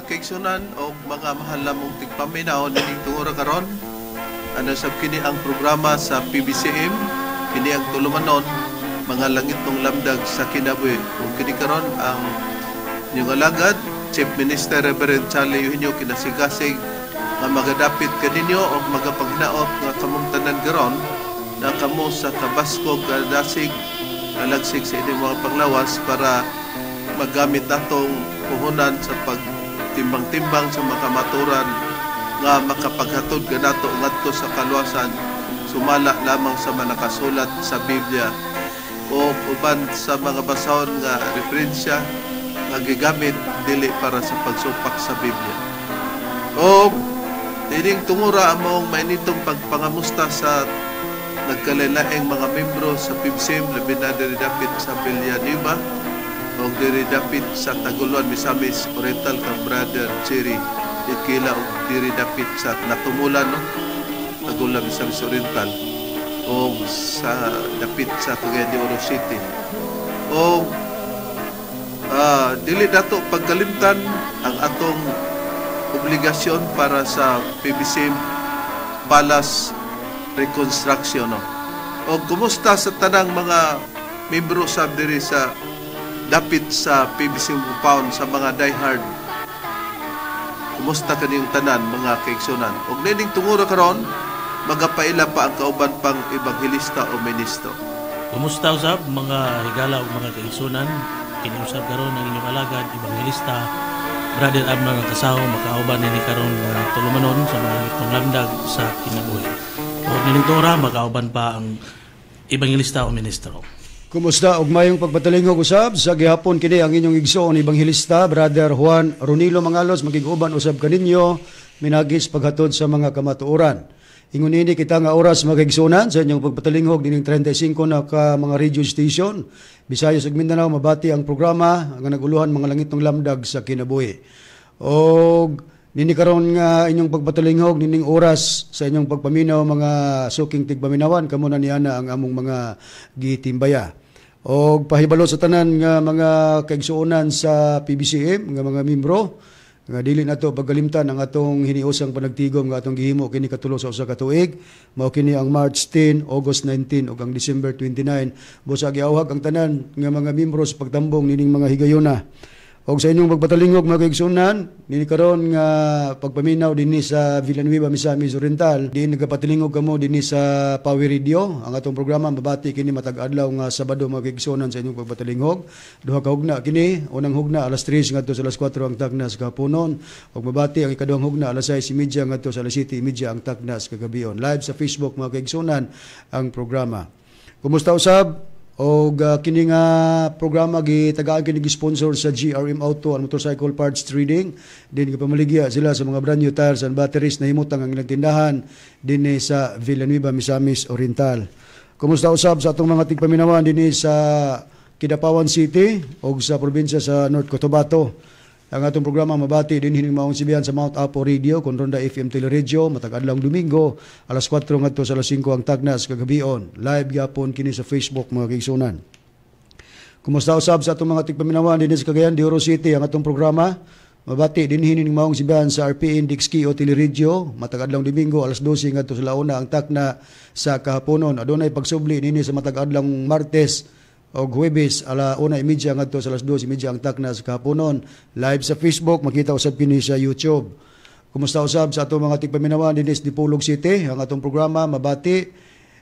Mga kaigsunan o mga mahal namong tigpaminaw nining tungura karon? Ano sab kini ang programa sa PBCM, kini ang tulumanon, Mga Langitnong Lamdag sa Kinabuhi. Ug kini karon ang inyong alagad, Chief Minister Reverend Charlie Eugenio, kinasigasig nga magadapit kaninyo o magapaghinaot nga kamong tanan karon na kamo sa kabaskog, kadasig, nalagsig sa inyong mga panglawas para magamit natong puhunan sa pagtimbang-timbang sa makamaturan nga makapaghatod kanato ngadto sa kaluwasan, sumala lamang sa manakasulat sa Biblia o uban sa mga basahon nga referensya nga gigamit dili para sa pagsupak sa Biblia. O dining tungura, among mainitong pagpangamusta sa nagkalain-laing mga membro sa PBCM, labi na diri dapit sa Villanueva o diri dapit sa Taguluan, Misamis Oriental, kang Brother Jerry Ikila, o diri dapit sa Natumulan, no, Taguluan, Misamis Oriental, o sa dapit sa Cagayan de Oro City. O dili nato pagkalimtan ang atong obligasyon para sa PBCM Palace reconstruction, no? O kumusta sa tanang mga membro sa diri sa dapit sa PBC compound, sa mga diehard? Kumusta kaniyong tanan, mga kaigsunan? Og nining tungura karon, magapaila pa ang kauban pang ebanghelista o ministro. Kumusta usab, mga higala ug mga kaigsunan? Kini usab karon ang inyong alagad, Ebanghelista Brother Abner ang kasaw, makauban nini karon nga tulumanon sa Mga Langitnong Lamdag sa Kinabuhi. Ug nining tungura makauban pa ang ebanghelista o ministro. Kumusta ug mayong pagpatalingog usab sa gihapon. Kini ang inyong igsoon, Ebanghelista Brother Juan Ronilo Mangalos, magig-uban usab kaninyo minagis paghatod sa mga kamatuoran. Ingon ini kita nga oras, mga kaigsuonan, sa inyong pagpatalingog dining 35 na ka mga radio station, Visayas ug Mindanao, mabati ang programa nga naguluhan Mga Langitnong Lamdag sa Kinabuhi. Og nini karon nga inyong pagpatalingog nining oras sa inyong pagpaminaw, mga suking tigpaminawan, kamo na niana ang among mga gitimbaya. Og pahibalo sa tanan nga mga kaigsuonan sa PBCM nga mga membro nga dili nato pagkalimtan ang atong hiniusang panagtigom nga atong gihimo kini katulo sa usa ka tuig. Mao kini ang March 10, August 19 ug ang December 29. Busa giawhag ang tanan nga mga membro sa pagtambong nining mga higayona. Og sa inyong pagpatalingog, mga kaigsuonan, nini karon nga pagpaminaw dinhi sa Villanueva, Misamis Oriental, diin nagapatilingog kamo dinhi sa Power Radio. Ang atong programa mabati kini matag adlaw nga Sabado, mga kaigsuonan, sa inyong pagpatalingog. Duha ka hugna kini, unang hugna alas 3 ngadto sa alas 4 ang takna sa kahaponon, ug mabati ang ikaduhang hugna alas 6:30 ngadto sa alas 7:30 ang takna sa kagabion. Live sa Facebook, mga kaigsuonan, ang programa. Kumusta usab? Og kini nga programa gitagaan kini, sponsor sa GRM Auto and Motorcycle Parts Trading. Din gipamaligya sila sa mga brand new tires and batteries na himutang ang ilang tindahan dinhi sa Villanueva, Misamis Oriental. Kumusta usab sa atong mga tigpaminawan dinhi sa Kidapawan City ug sa probinsya sa North Cotabato? Ang atong programa mabati din hining maong sibihan sa Mount Apo Radio kon Ronda FM Teleradyo matag adlaw Domingo alas 4 ngadto sa alas 5 ang tagna sa kagabion. Live gyapon kini sa Facebook, mga kaigsunan. Kumusta usab sa atong mga tigpaminawan dinhi sa Cagayan de Oro City? Ang atong programa mabati din hining maong sibihan sa RPN Dixki o Teleradyo matag adlaw Domingo alas 12 ngadto sa launa ang takna sa kahaponon. Adunay pagsubli dinhi sa matag adlaw Martes og Huwebes, ala 1:30 ngadto sa alas 2:30 ang takna sa kahaponon. Live sa Facebook, makita usab kini sa YouTube. Kumusta usab sa atong mga tigpaminawan dinhi sa Dipolog City? Ang atong programa mabati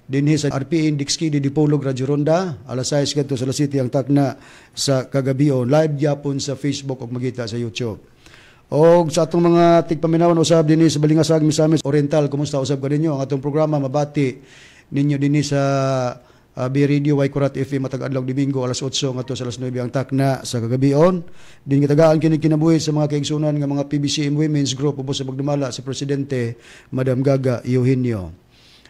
dinhi sa RPN Dixki di Dipolog Radio Ronda alas 6 ngadto sa alas 7 ang takna sa kagabion. Live gyapon sa Facebook ug makita sa YouTube. Og sa atong mga tigpaminawan usab dinhi sa Balingasag, Misamis Oriental, kumusta usab kaninyo? Ang atong programa mabati ninyo dinhi sa B Radio Waikurat FM matag adlaw Domingo alas 8 ngadto sa alas 9 ang takna sa kagabion. Din gitagaan kini kinabuhi sa mga kaigsunan nga mga PBCM Women's Group ubos sa pagdumala sa presidente, Madam Gaga Eugenio.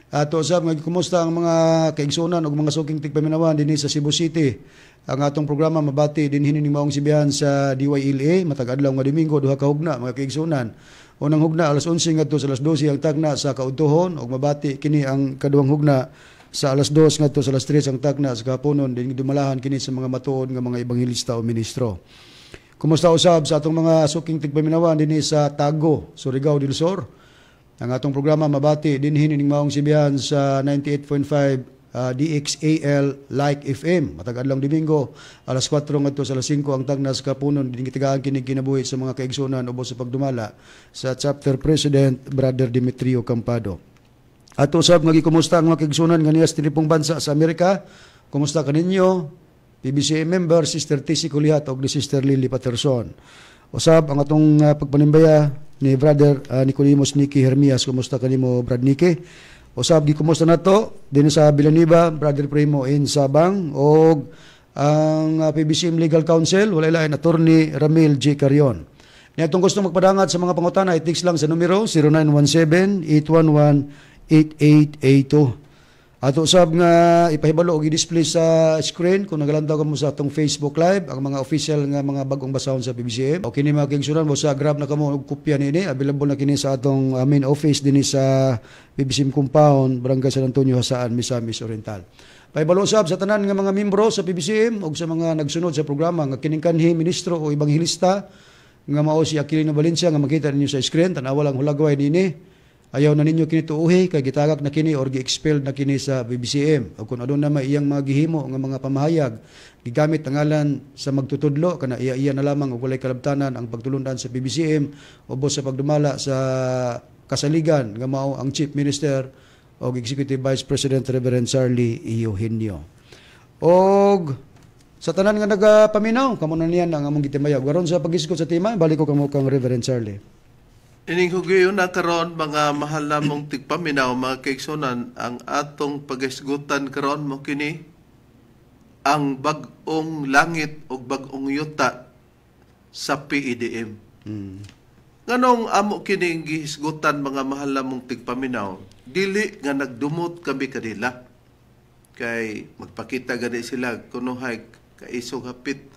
Ato usab nga kumusta ang mga kaigsunan ug mga suking tigpaminawan dinhi sa Cebu City? Ang atong programa mabati dinhi ning maong sibihan sa DYLA matag adlaw nga Domingo, duha ka hugna, mga kaigsunan. Unang hugna alas 11 ngadto sa alas 12 ang takna sa kaudtohon ug mabati kini ang kaduhang hugna sa alas 2 ngadto sa alas 3 ang takna sa kahaponon. Din dumalahan kini sa mga matuod nga mga ebanghelista o ministro. Kumusta usab sa atong mga suking tigpaminawan dinhi sa Tago, Surigao del Sur. Ang atong programa mabati dinhi ning maong sibihan sa 98.5 DXAL Like FM. Matag adlong Domingo, alas 4 ngadto sa alas 5 ang tagnas kapunon, dinhi gitagaan kini kinabuhi sa mga kaigsunan ubos sa pagdumala sa Chapter President Brother Demetrio Campado. Ato usab nga gikumusta ang mga kaigsunan nga niya sa tinipong bansa sa Amerika. Kumusta kaninyo? PBCM member Sister TC Kulihat og ni Sister Lily Patterson. Usab ang atong pagpanimbaya ni Brother Nicodemus Nicky Hermias. Kumusta kanimo, Brad Nicky? Usab gikumusta nato dinhi sa Villanueva, Brother Primo in Sabang, og ang PBCM Legal Counsel, walay lain, Attorney Ramil G. Carion. Niya atong gusto magpadangat sa mga pangutana, i-text lang sa numero 0917-811-8882. Ato usab nga ipahibalo og i-display sa screen kung nagalantaw ka mo sa atong Facebook Live ang mga official nga mga bagong basahon sa PBCM. O kini mga kaigsunan mo sa grab na kamo og kopya niini, available na kini sa atong main office dinhi sa PBCM compound, Barangay San Antonio, Jasaan, Misamis Oriental. Pahibalo usab sa tanan nga mga membro sa PBCM og sa mga nagsunod sa programa nga kining kanhi ministro o ebanghelista nga mao si Aquilino Valencia nga makita ninyo sa screen, tan-awa lang hulagway niini. Ayaw na ninyo kini tuuhi kay gitagak na kini or gi-expelled na kini sa BBCM. O kung aduna may iyang mga gihimo nga mga pamahayag, gigamit ang ngalan sa magtutudlo kana iya-iya na lamang ug walay kalabtanan ang pagtulundan sa BBCM ubos sa pagdumala sa kasaligan nga mao ang Chief Minister o Executive Vice President Reverend Charlie Eugenio. Og sa tanan nga nagapaminaw, kamo na niyan ang among gitimayag. Karon sa paghisgot sa tema, balik ko kamo kang Reverend Charlie. Ining hugayon na karon, mga mahal namong tigpaminaw, mga kaigsunan, ang atong pagisgutan karon mo kini ang bag-ong langit ug bag-ong yuta sa PEDM. Nganong amo kining gihisgutan, mga mahal namong tigpaminaw, dili nga nagdumot kami kanila. Kay magpakita gani sila kunuhay kaisog hapit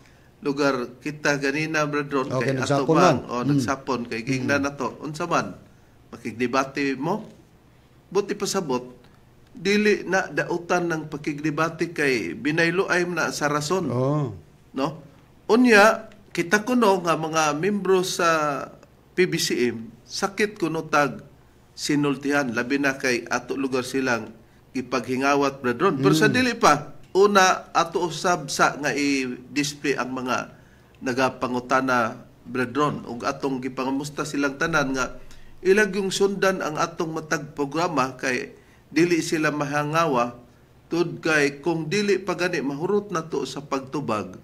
lugar kita ganina, Brother Ron, Okay, kay ato nagsapon man man. O nagsapon kay giingnan na to unsa man makigdebate mo, buti pasabot dili na dautan ng pakigdebate kay binayloay na sa rason, no? Unya kita kuno nga mga membro sa PBCM, sakit kuno tag sinultihan, labi na kay ato lugar silang ipaghingawat, Brother Ron. Pero sa dili pa, una ato usab sa nga i-display ang mga nagapangutana, Brother Ron, ug atong gipangamusta silang tanan nga ilag yung sundan ang atong matag programa kay dili sila mahangawa tud kay kung dili pa gani mahurot na to sa pagtubag,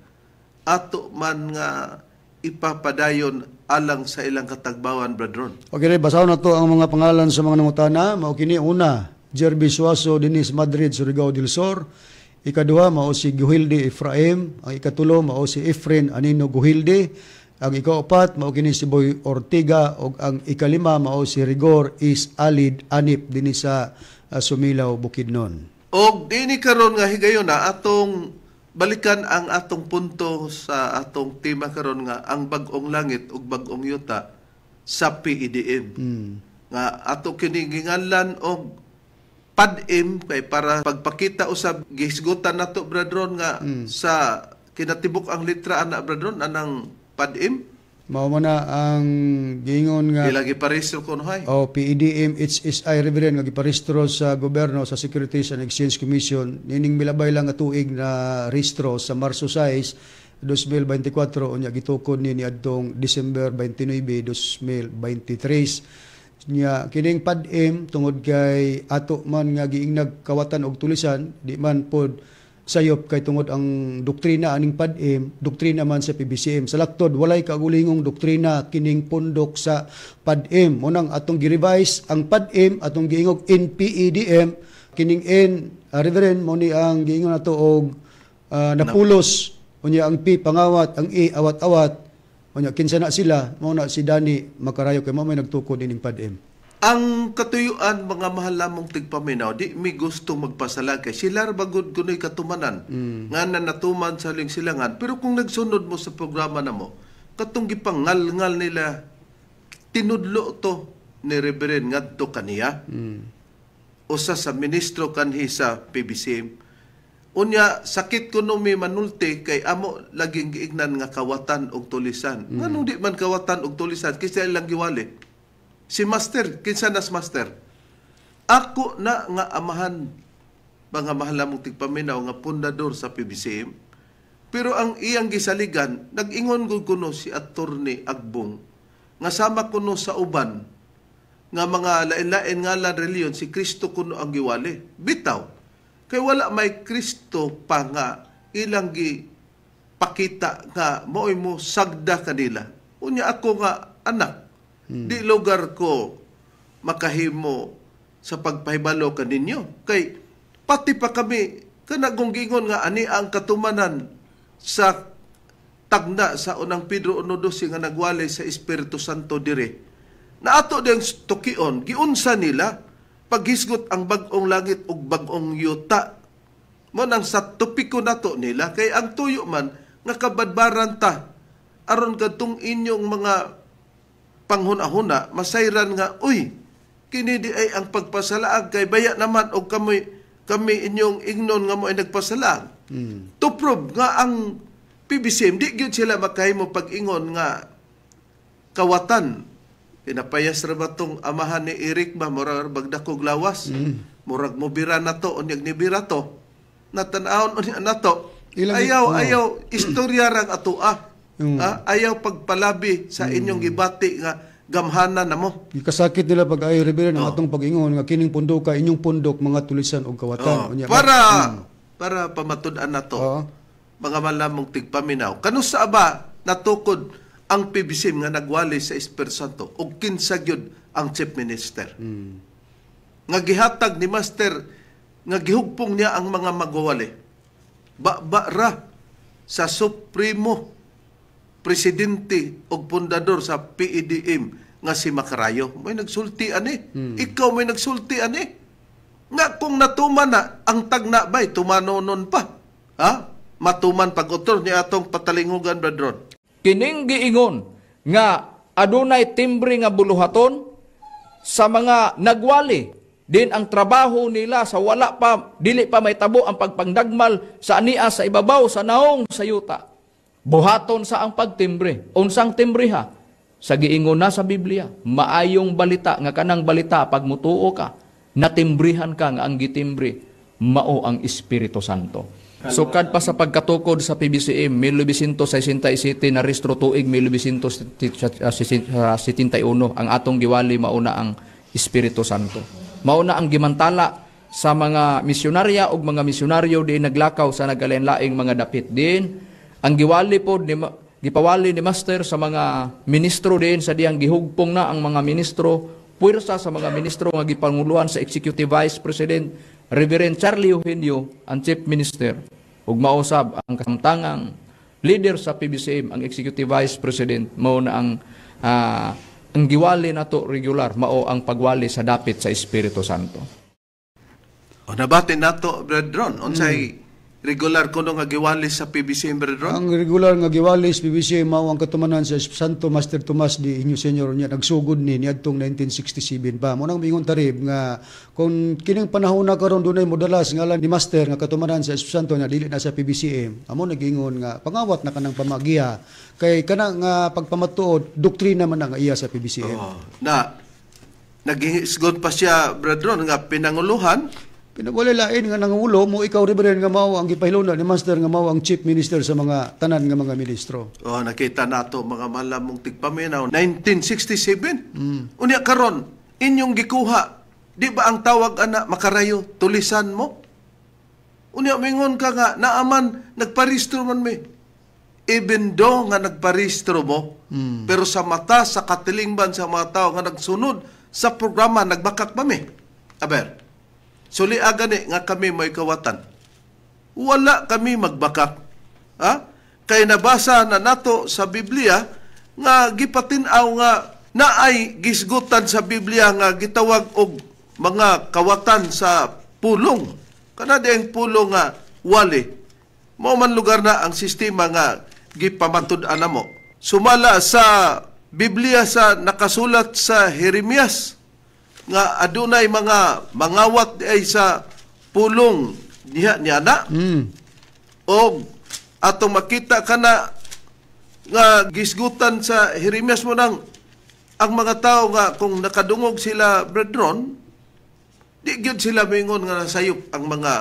ato man nga ipapadayon alang sa ilang katagbawan, Brother Ron. Okay, basahon na to ang mga pangalan sa mga nangutana. Mao kini: una, Jerby Suazo Dinis Madrid, Surigao del Sur. Ikaduha, mao si Guhilde Efraim. Ang ikatulo, mao si Efren Anino Guhilde. Ang ikaapat, mao kini si Boy Ortega, ug ang ikalima mao si Rigor Is Alid Anip dinhi sa Sumilaw, Bukidnon. Og dini karon nga higayon na atong balikan ang atong punto sa atong tema karon nga ang bag-ong langit ug bag-ong yuta sa PEDM. Nga ato kini ginganlan og PADM kay para pagpakita usab gihisgutan nato, Brother Ron, nga sa kinatibuk ang litra ana, Brother Ron, anang PADM. Mao man na ang giingon nga Ilagi parehistro kunohay. O PEDM HSI, Reverend, nga giparehistro sa gobyerno sa Securities and Exchange Commission nining milabay lang nga tuig na rehistro sa Marso 6, 2024, unya gitukod ni niadtong December 29, 2023. Nya kining PADM, tungod kay ato man nga giingnag kawatan og tulisan, di man pod sayop kay tungod ang doktrina aning PADM, doktrina man sa PBCM. Sa laktod walay kaugulingong doktrina kining pundok sa PADM. Munang atong gi-revise ang PADM, atong giingog NPEDM. Kining N, Reverend, mo ni ang giingon nato og napulos, unya ang P pangawat, ang E awat-awat. Unya kinsa na sila? Mao na si Danny Makarayo kay mao may nagtukod ining PADM. Ang katuyuan, mga mahal lamong tigpaminaw, di mi gusto magpasalag kay sila ra bagod kuno'y katumanan nga na natuman sa ling silangan. Pero kung nagsunod mo sa programa namo, katong gipangalngal nila, tinudlo to ni Reverend ngadto kaniya, usa sa ministro kanhi sa PBCM. Unya sakit kuno mi manulti kay amo laging giignan nga kawatan og tulisan. Nganong di man kawatan og tulisan kinsa ilang giwali? Si master, kinsa nas master? Ako na nga amahan, mga mahal mong tigpaminaw, nga pundador sa PBCM. Pero ang iyang gisaligan, nag-ingon gud kuno si Attorney Agbong nga sama kuno sa uban nga mga lain-lain nga reliyon, si Kristo kuno ang giwali. Bitaw. Kay wala may Kristo pa nga ilang gipakita nga maoy mo sagda kanila. Unya ako nga anak, di lugar ko makahimo sa pagpahibalo kaninyo. Kay pati pa kami kanagong gingon nga ani ang katumanan sa tagna sa unang Pedro 1:12 nga nagwali sa Espiritu Santo dire. Na ato diyang tukion, giunsa nila paghisgot ang bag-ong langit ug bag-ong yuta. Mo nang sa topiko nato nila kay ang tuyo man nga kabadbaran ta aron kadtong inyong mga panghuna-huna masayran nga uy kini di ay ang pagpasalaag kay baya naman og kami kami inyong ingnon nga mo ay nagpasalaag. To prove nga ang PBCM di gyud sila makahimo pag-ingon nga kawatan. Pinapayas ra ba tong amahan ni Eric ba murag bagdakog lawas. Murag mobira na to unyag nibira to. Natan-awon unya nato. Ayaw ayaw istorya rang atoa. Ayaw pagpalabi sa inyong gibati nga gamhanan na mo. Ikasakit nila pag ayo Reverend ang atong pag-ingon nga kining pundoka inyong pundok mga tulisan og kawatan. Unya, para pamatud-an nato. Mga malamong tigpaminaw. Kanusa ba natukod ang PBCM nga nagwali sa Espiritu Santo og kinsa gyud ang chief minister? Nga gihatag ni master nga gihugpong niya ang mga magwawali. Ba ra sa supremo presidente og pundador sa PEDM nga si Macarayo. May nagsulti ani. Ikaw may nagsulti ani. Nga kung natuman na ang tagna bay tumanonon pa. Ha? Matuman pag-utro niya atong patalingugan, Bradron. Kining giingon nga adunay timbre nga buluhaton sa mga nagwali din ang trabaho nila sa wala pa dili pa may tabo ang pagpangdagmal sa ania sa ibabaw sa naong sa yuta. Buhaton sa ang pagtimbre. Unsang timbre ha? Sa giingon na sa Biblia, maayong balita nga kanang balita pag mutuo ka, natimbrihan ka nga ang gitimbre mao ang Espiritu Santo. Sukad pa sa pagkatukod sa PBCM, 1967 na restro tuig 1971 ang atong giwali mauna ang Espiritu Santo. Mauna ang gimantala sa mga misyonarya ug mga misyonaryo di naglakaw sa nagalain-laing mga dapit din. Ang giwali pod ni gipawali ni Master sa mga ministro din sa diyang gihugpong na ang mga ministro, puwersa sa mga ministro nga gipanguluhan sa Executive Vice President Reverend Charlie Eugenio, ang Chief Minister, ug mausab ang kasamtangang leader sa PBCM, ang Executive Vice President, mao na ang giwali nato regular, mao ang pagwali sa dapit sa Espiritu Santo. O nabati nato, Brethren, unsay regular kuno nga giwali sa PBCM, Brethren? Ang regular nga giwali sa PBCM mao ang katumanan sa Santo Master Tomas di Inyo Senyor niya nagsugod ni niadtong 1967 pa. Mo nang mingon tarib nga kung kining panahon na karon dunay modalas ngalan ni Master nga katumanan sa Espiritu Santo nga dili na sa PBCM. Amo nagingon nga pangawat na kanang pamagiha kay kana nga pagpamatuod doktrina man ang iya sa PBCM. Oh, na nagihisgot pa siya, Brethren, nga pinanguluhan. Pinagwala lain nga nangulo mo ikaw Reverend nga mao ang gipahiluna ni Master nga mao ang chief minister sa mga tanan nga mga ministro. Oh, nakita nato mga malamong tigpaminaw 1967. Unya karon inyong gikuha, di ba ang tawag ana Makarayo tulisan mo? Unya mingon ka nga naaman nagparehistro man mi. Even though nga nagparehistro mo, pero sa mata sa katilingban sa mga tao nga nagsunod sa programa nagbakak pa mi. Aber suli agani nga kami may kawatan. Wala kami magbakak. Ha? Kay nabasa na nato sa Biblia nga gipatin-aw nga naay gisgutan sa Biblia nga gitawag og mga kawatan sa pulong. Kana di ang pulong nga wali. Mao man lugar na ang sistema nga gipamatud-an namo. Sumala sa Biblia sa nakasulat sa Jeremias nga adunay mga mangawat ay sa pulong Diha niya na. Og atong makita kana nga gisgutan sa Jeremias mo nang ang mga tao nga kung nakadungog sila, brethren, di gyud sila mingon nga nasayop ang mga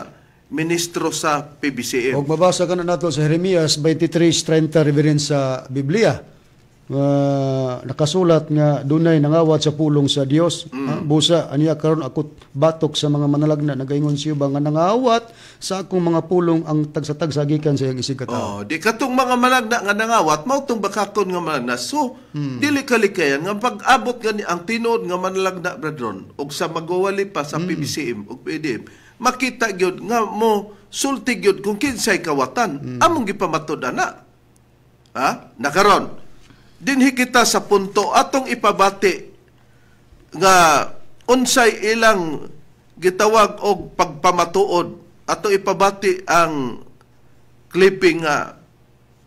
ministro sa PBCM. Og mabasa ka na nato sa Jeremias 23:30, Reverend, sa Biblia nga nakasulat nga dunay nangawat sa pulong sa Dios. Busa aniya karon ako batok sa mga manalagna, nagaingon siya ba nga nangawat sa akong mga pulong ang tagsa-tagsa gikan sa iyang isig ka tawo. Oh, di katong mga managna nga nangawat mao tong bakakon nga managna. So, dili kalikayan nga pag-abot gani ang tinuod nga manalagna, brethren, og sa magwawali pa sa PBCM ug PDM, makita gyud nga mo sulti gyud kung kinsay kawatan among gipamatud ana. Ha? Nakaron dinhi kita sa punto atong ipabati nga unsay ilang gitawag og pagpamatuod. Ato ipabati ang clipping nga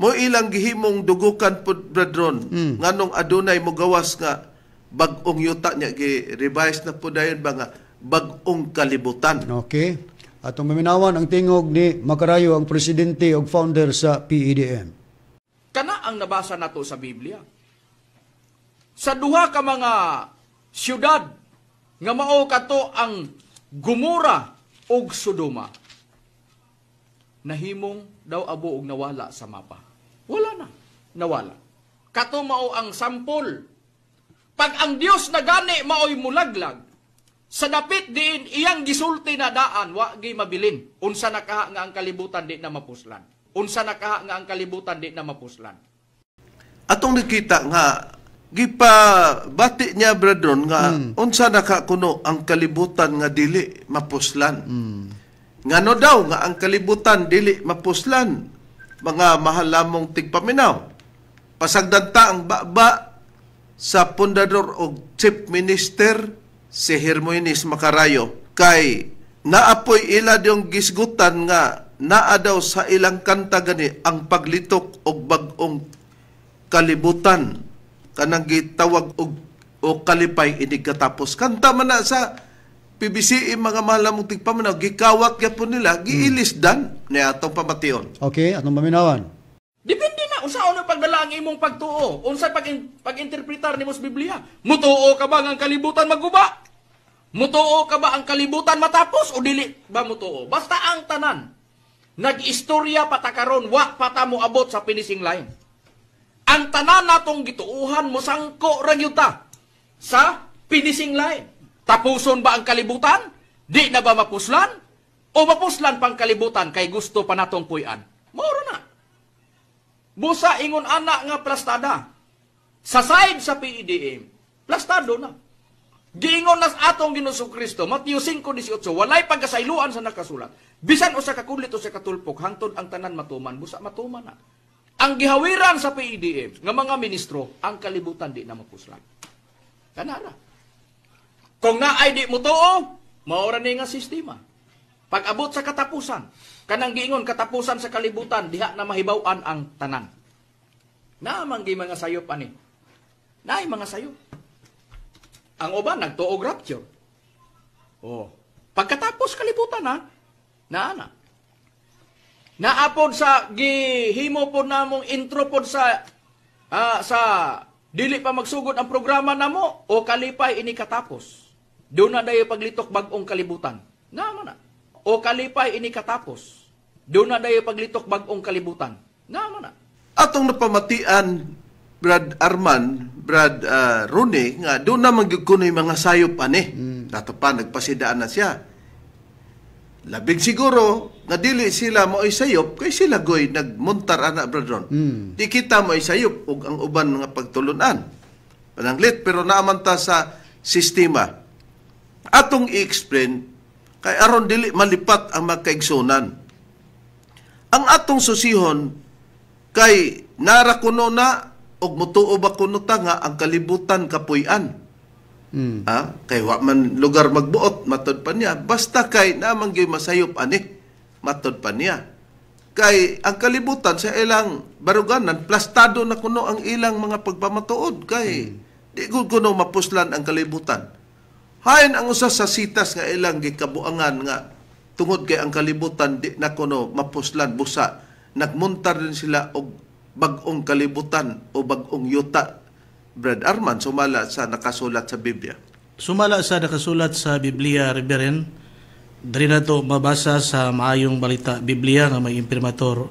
mo ilang gihimong dugukan pud, brethren, nganong adunay mo gawas nga bag-ong yuta niya, gi-revise na pud dayon ba nga bag-ong kalibutan. Okay. Atong maminawan ang tingog ni Makarayo, ang presidente ug founder sa PEDM. Kana ang nabasa nato sa Biblia. Sa duha ka mga syudad nga mao kato ang Gomora ug Sodoma, nahimong daw abo og nawala sa mapa. Wala na, nawala. Kato mao ang sampol. Pag ang Dios nagani maoy mulaglag, sa dapit diin iyang gisulti na daan, wa gi mabilin. Unsa na kaha nga ang kalibutan di na mapuslan? Unsa na kaha nga ang kalibutan di na mapuslan? Atong nakita nga gipabati niya, brethren, nga unsa na ka kuno ang kalibutan nga dili mapuslan. Ngano daw nga ang kalibutan dili mapuslan, mga mahal lamong tigpaminaw? Pasagdan ta ang baba sa pundador og chief minister si Hermoines Macarayo kay naapoy ila diyong gisgutan nga naa daw sa ilang kanta gani ang paglitok og bag-ong kalibutan kanang gitawag og o kalipay inig katapos. Kanta man na sa PBCM, mga mahal namong tigpaminaw, gikawat gyapon nila, giilisdan ni atong pamation. Okay, atong paminawan. Depende na unsaon ang pagdala ang imong pagtuo, unsa pag-interpretar nimo sa Biblia. Mutuo ka ba nga ang kalibutan maguba? Mutuo ka ba ang kalibutan matapos o dili ba mutuo? Basta ang tanan nag-istorya patakaron, wa pa ta moabot sa finishing line. Ang tanan natong gituuhan mosangko ra gyud ta sa finishing line. Tapuson ba ang kalibutan? Di na ba mapuslan? O mapuslan pang kalibutan kay gusto pa natong puy-an? Moro na. Busa ingon ana nga plastada. Sa side sa PEDM, plastado na. Giingon nas atong Ginoong Kristo, Mateo 5:18, walay pagkasayloan sa nakasulat. Bisan usa ka kudlit o sa katulpok, hangtod ang tanan matuman, busa matuman na. Ang gihawiran sa PEDM nga mga ministro, ang kalibutan di na mapuslan. Kanara. Kung naay di mutuo, maora ni nga sistema. Pag-abot sa katapusan, kanang giingon katapusan sa kalibutan, diha na mahibaw-an ang tanan. Naamang gi mga sayop ani. Naay mga sayop. Ang uban nagtuog rapture. Oh. Pagkatapos kalibutan ha, naana. Naapod sa gihimo pod namong intro pod sa sa dili pa magsugod ang programa namo o kalipay ini katapos. Doon na dayo paglitok bag-ong kalibutan. Naama na. O kalipay ini katapos. Doon na dayo paglitok bag-ong kalibutan. Naama na. Atong napamatian, Brad Arman, Brad Rune, nga doon na magyud kuno'y mga sayop ani. Dato pa, nagpasidaan na siya. Labig siguro, nga dili sila mao'y sayop, kay sila goy nagmuntar ana, Brad Ron. Di kita mao'y sayop ug ang uban nga pagtulunan. Pananglit, pero naaman ta sa sistema. Atong i-explain, kay aron dili malipat ang magkaigsunan. Ang atong susihon, kay nara kuno na, og mutuo ba kuno ta nga ang kalibutan kapuy-an. Kay wa man lugar magbuot, matod pa niya. Basta kay naman gyud masayop ani, matod pa niya. Kay ang kalibutan sa ilang baruganan, plastado na kuno ang ilang mga pagpamatuod. Kay di gud kuno mapuslan ang kalibutan. Hain ang usa sa sitas nga ilang gikabuangan nga Tungod kay ang kalibutan di na kuno mapuslan, busa nagmuntar din sila og bag-ong kalibutan o bag-ong yuta, Brad Arman, sumala sa nakasulat sa Biblia. Sumala sa nakasulat sa Biblia, Reverend, diri nato mabasa sa Maayong Balita Biblia nga may imprimatur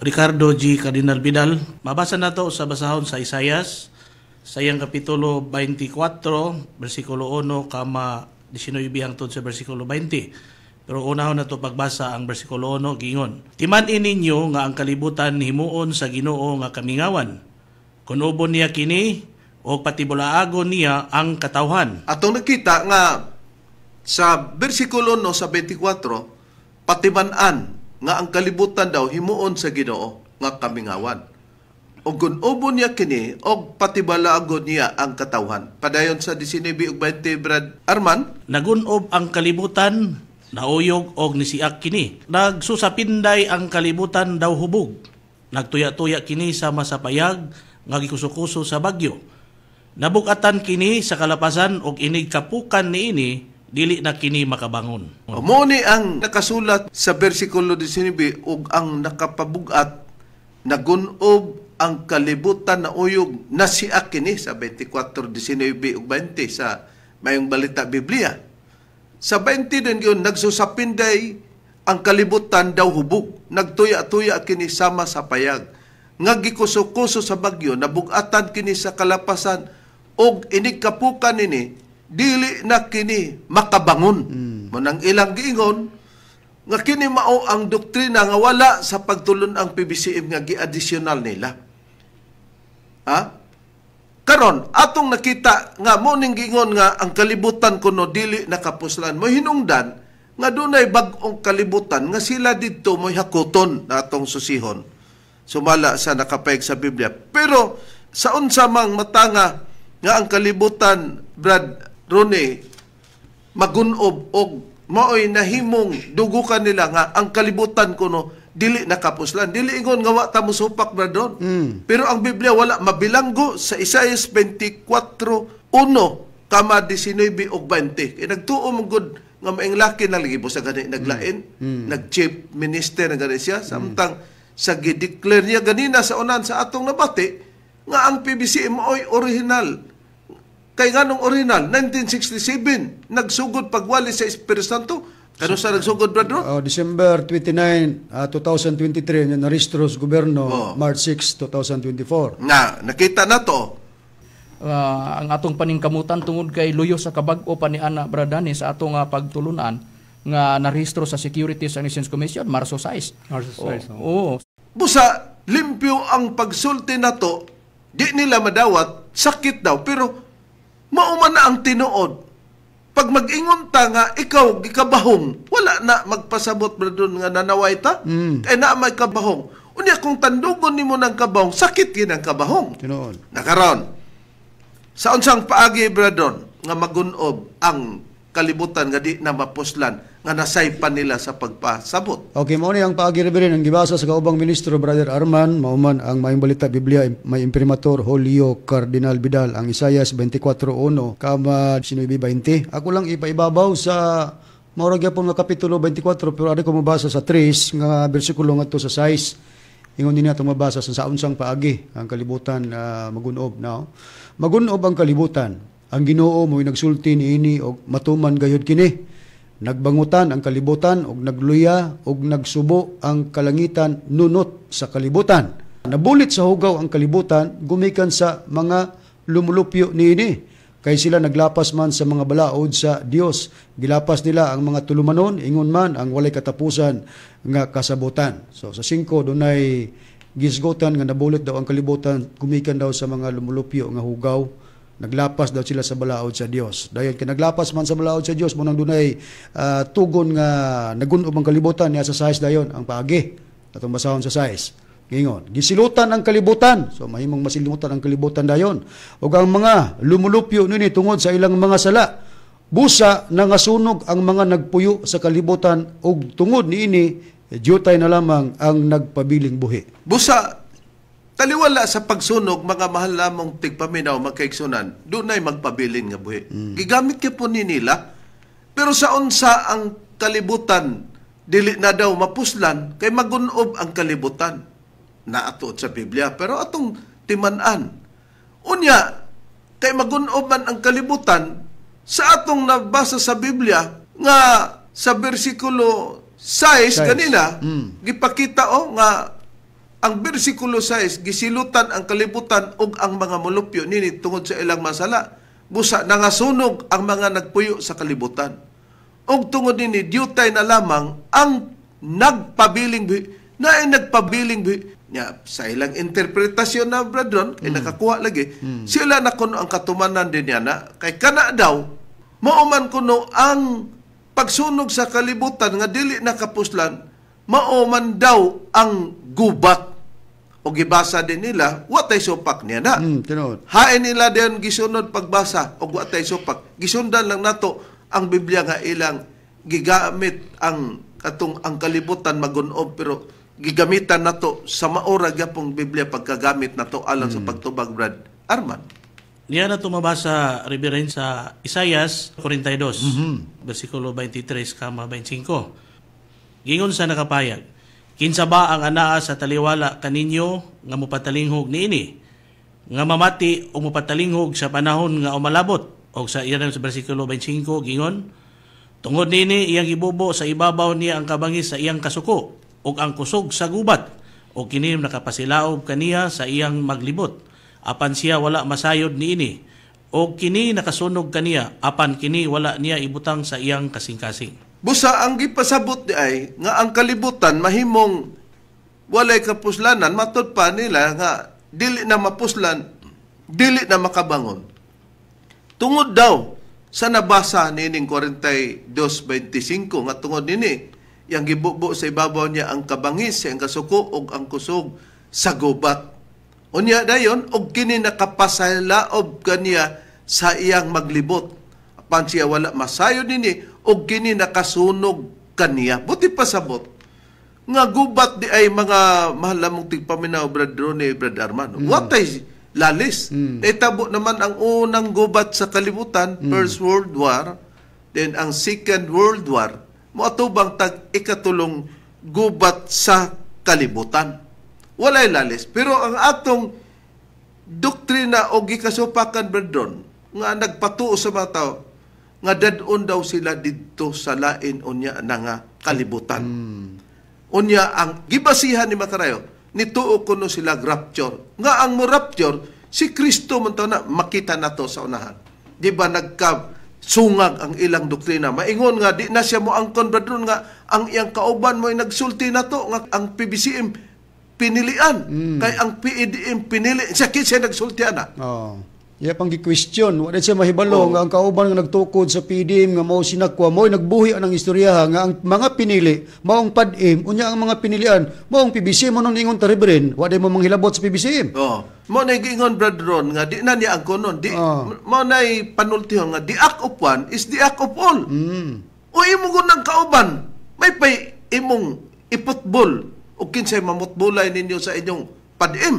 Ricardo G. Cardinal Vidal. Mabasa nato sa basahon sa Isayas sa iyang kapitulo 24, bersikulo 1 kama 19 hangtod sa bersikulo 20. Pero unahon nato pagbasa ang bersikulo 1, giingon: "Timan-i ninyo nga ang kalibutan himuon sa Ginoo nga kamingawan. Kun-obon niya kini o patibulaagon niya ang katawhan." Atong nakita nga sa bersikulo 1 sa 24, patiman-an nga ang kalibutan daw himuon sa Ginoo nga kamingawan. Og kun-obon niya kini og patibalagon niya ang katawhan. Padayon sa 19 ug 20, Brad Arman. "Nagunob ang kalibutan, nauyog og nisiak kini. Nagsusapinday ang kalibutan daw hubog. Nagtuya-tuya kini sama sa payag nga gikuso-kuso sa bagyo. Nabukatan kini sa kalapasan og inig kapukan niini, dili na kini makabangon." Mao ni ang nakasulat sa bersikulo 19 ug ang nakapabugat, nagunob ang kalibutan, na uyog, nasiak kini sa 24, 19 ug 20 sa Mayong Balita Biblia. Sa 20 din yun, nagsusapinday ang kalibutan daw hubog. Nagtuya-tuya kini sama sa payag nga gikuso-kuso sa bagyo, nabugatan kini sa kalapasan og inig kapukan nini, dili na kini makabangon. Manang ilang giingon nga kini mao ang doktrina nga wala sa pagtulon ang PBCM nga gi-additional nila. Ha? Karon atong nakita nga mo ning giingon nga ang kalibutan kuno dili nakapuslan, mo hinungdan nga dunay bag-ong kalibutan nga sila didto mo'y hakuton na atong susihon sumala sa nakapeg sa Biblia. Pero sa unsa mang matanga nga ang kalibutan, Brad Rone, magunob og maoy nahimong dugukan nila nga ang kalibutan kuno dili nakapuslan. Dili ingon nga wa ta mosupak, Brad Ron. Pero ang Biblia wala mabilanggo sa Isaias 24:1 kama 19 ug 20. Kay nagtuo mo gud nga maing laki na lagi sa gani naglain, nag-chief minister na gani siya, samtang sa gideclare niya ganina sa unan sa atong nabati nga ang PBCM maoy original. Kay nganong original? 1967 nagsugod pagwali sa Espiritu Santo. Kano sa nagsugod, Brad Ron? December 29, 2023, narehistro sa gobyerno, March 6, 2024. Na, nakita na to. Ang atong paningkamutan tungod kay luyo sa kabag-o pa ni Ana Bradani sa atong pagtulunan nga narehistro sa Securities and Exchange Commission Marso 6. Marso 6. Oo. Busa limpyo ang pagsulti na to, di nila madawat, sakit daw, pero mauman na ang tinuod. Pag mag-ingon ta nga ikaw gikabahong, wala na magpasabot, Brad, nga nanaway ta. Kay naa may kabahong. Unya kung tandugon nimo ng kabahong, sakit gid ang kabahong. Tinuod. Nakaron. Sa unsang paagi, Brad Ron, nga magunob ang kalibutan nga di na mapuslan nga nasaypan nila sa pagpasabot? Okay, mao ni ang paagi, Reverend, ang gibasa sa kaubang ministro Brother Arman, mauman ang Maayong Balita Biblia may imprimatur Julio Cardinal Vidal ang Isayas 24:1 kama 19:20. Ako lang ipaibabaw sa mao ra gyapon nga kapitulo 24, pero ari ko mabasa sa 3 nga bersikulo ngadto sa 6. Ingon din nato mabasa sa unsang paagi ang kalibutan magunob now. Magunob ang kalibutan. Ang Ginoo mo'y nagsulti niini og matuman gayud kini. Nagbangutan ang kalibutan og nagluya og nagsubo ang kalangitan nunot sa kalibutan. Nabulit sa hugaw ang kalibutan gumikan sa mga lumulupyo niini. Kay sila naglapas man sa mga balaod sa Dios. Gilapas nila ang mga tulumanon, ingon man ang walay katapusan nga kasabutan. So sa 5 dunay gisgotan nga nabulit daw ang kalibutan gumikan daw sa mga lumulupyo nga hugaw. Naglapas daw sila sa balaod sa Dios. Dayon kay naglapas man sa balaod sa Dios, munang dunay tugon nga nagunob ang kalibutan niya sa 6 dayon ang paagi. Atong basahon sa 6. Gingon, gisilutan ang kalibutan. So mahimong masilimutan ang kalibutan dayon. Ug ang mga lumulupyo nini tungod sa ilang mga sala. Busa nangasunog ang mga nagpuyo sa kalibutan ug tungod niini jutay na lamang ang nagpabiling buhi. Busa taliwala sa pagsunog, mga mahal lamang tigpaminaw, magkaigsunan, dunay magpabilin nga buhi. Gigamit kay po ni nila, pero sa unsa ang kalibutan dili na daw mapuslan kay magunob ang kalibutan. Naatuod sa Biblia pero atong timan-an. Unya kay magunob man ang kalibutan sa atong nabasa sa Biblia nga sa bersikulo 6 kanina gipakita o nga ang bersikulo 6 gisilutan ang kalibutan ug ang mga molupyo nini tungod sa ilang masala. Busa nangasunog ang mga nagpuyo sa kalibutan. Og tungod nini diutay na lamang ang nagpabiling na ay nagpabiling nya sa ilang interpretasyon na brethren kay nakakuha lagi sila na kuno ang katumanan din niya na kay kana daw mao man kuno ang pagsunog sa kalibutan nga dili na kapuslan mao man daw ang gubat. O gibasa din nila watay supak niya na. Tinuod. Hain nila din gisunod pagbasa og watay supak. Gisundan lang nato ang Biblia nga ilang gigamit ang katong ang kalibutan magunob pero gigamitan nato sa maora gyapong Biblia pagkagamit nato alang sa pagtubag, Brad Arman. Niya na tumabasa, Reverend, sa Isaias 42, versikulo 23 kama 25. Gingon sa nakapayag, kinsa ba ang anaa sa taliwala kaninyo nga mopatalinghog niini? Nga mamati o mopatalinghog sa panahon nga umalabot? O sa iyan sa versikulo 25, gingon, tungod niini iyang gibubo sa ibabaw niya ang kabangis sa iyang kasuko ug ang kusog sa gubat, o kini nakapasilaob kaniya sa iyang maglibot. Apan siya wala masayod niini, o kini nakasunog kaniya, apan kini wala niya ibutang sa iyang kasing-kasing. Busa ang gipasabot di ay nga ang kalibutan mahimong walay kapuslanan, matud pa nila nga dili na mapuslan, dili na makabangon. Tungod daw sa nabasa nining 42:25 nga tungod nini yang gibubo sa ibabaw niya ang kabangis, ang kasuko ug ang kusog sa gubat. Unya dayon og kini nakapasalaob kaniya sa iyang maglibot. Apan siya wala masayod nini og kini nakasunog kaniya. Buti pasabot nga gubat di ay mga mahal lamong tigpaminaw, Brad Ronnie, Brad Armando. Watay lalis. Naitabo naman ang unang gubat sa kalibutan, First World War, then ang Second World War. Moatubang tag ikatulong gubat sa kalibutan. Walay lalis. Pero ang atong doktrina o gikasupakan, Brad Ron, nga nagpatuo sa mga tao, nga dadon daw sila didto sa lain unya na nga kalibutan. Unya ang gibasihan ni Makarayo, nituo kuno sila rapture. Nga ang mo rapture, si Kristo man taw na makita nato sa unahan. Di ba nagkasungag ang ilang doktrina? Maingon nga di na siya mo angkon, Brad Ron, nga ang iyang kauban mo ay nagsulti nato nga ang PBCM pinilian. Kay ang PEDM pinili. Siya kinsa nagsulti ana. Oh. Iya pang gi-question, wala siya mahibalo nga ang kauban nga nagtukod sa PDM nga mao sinakwa mo nagbuhi anang istorya nga ang mga pinili maong PADM unya ang mga pinilian maong PBC mo nang ingon ta Reverend, wa mo manghilabot sa PBCM. Oh. Mo na giingon, Brad Ron, nga di na niya ang konon, di mo na panultihon nga the act of one is the act of all. O imo ng kauban, may pay imong iputbol o kinsay mamutbulay ninyo sa inyong PADM.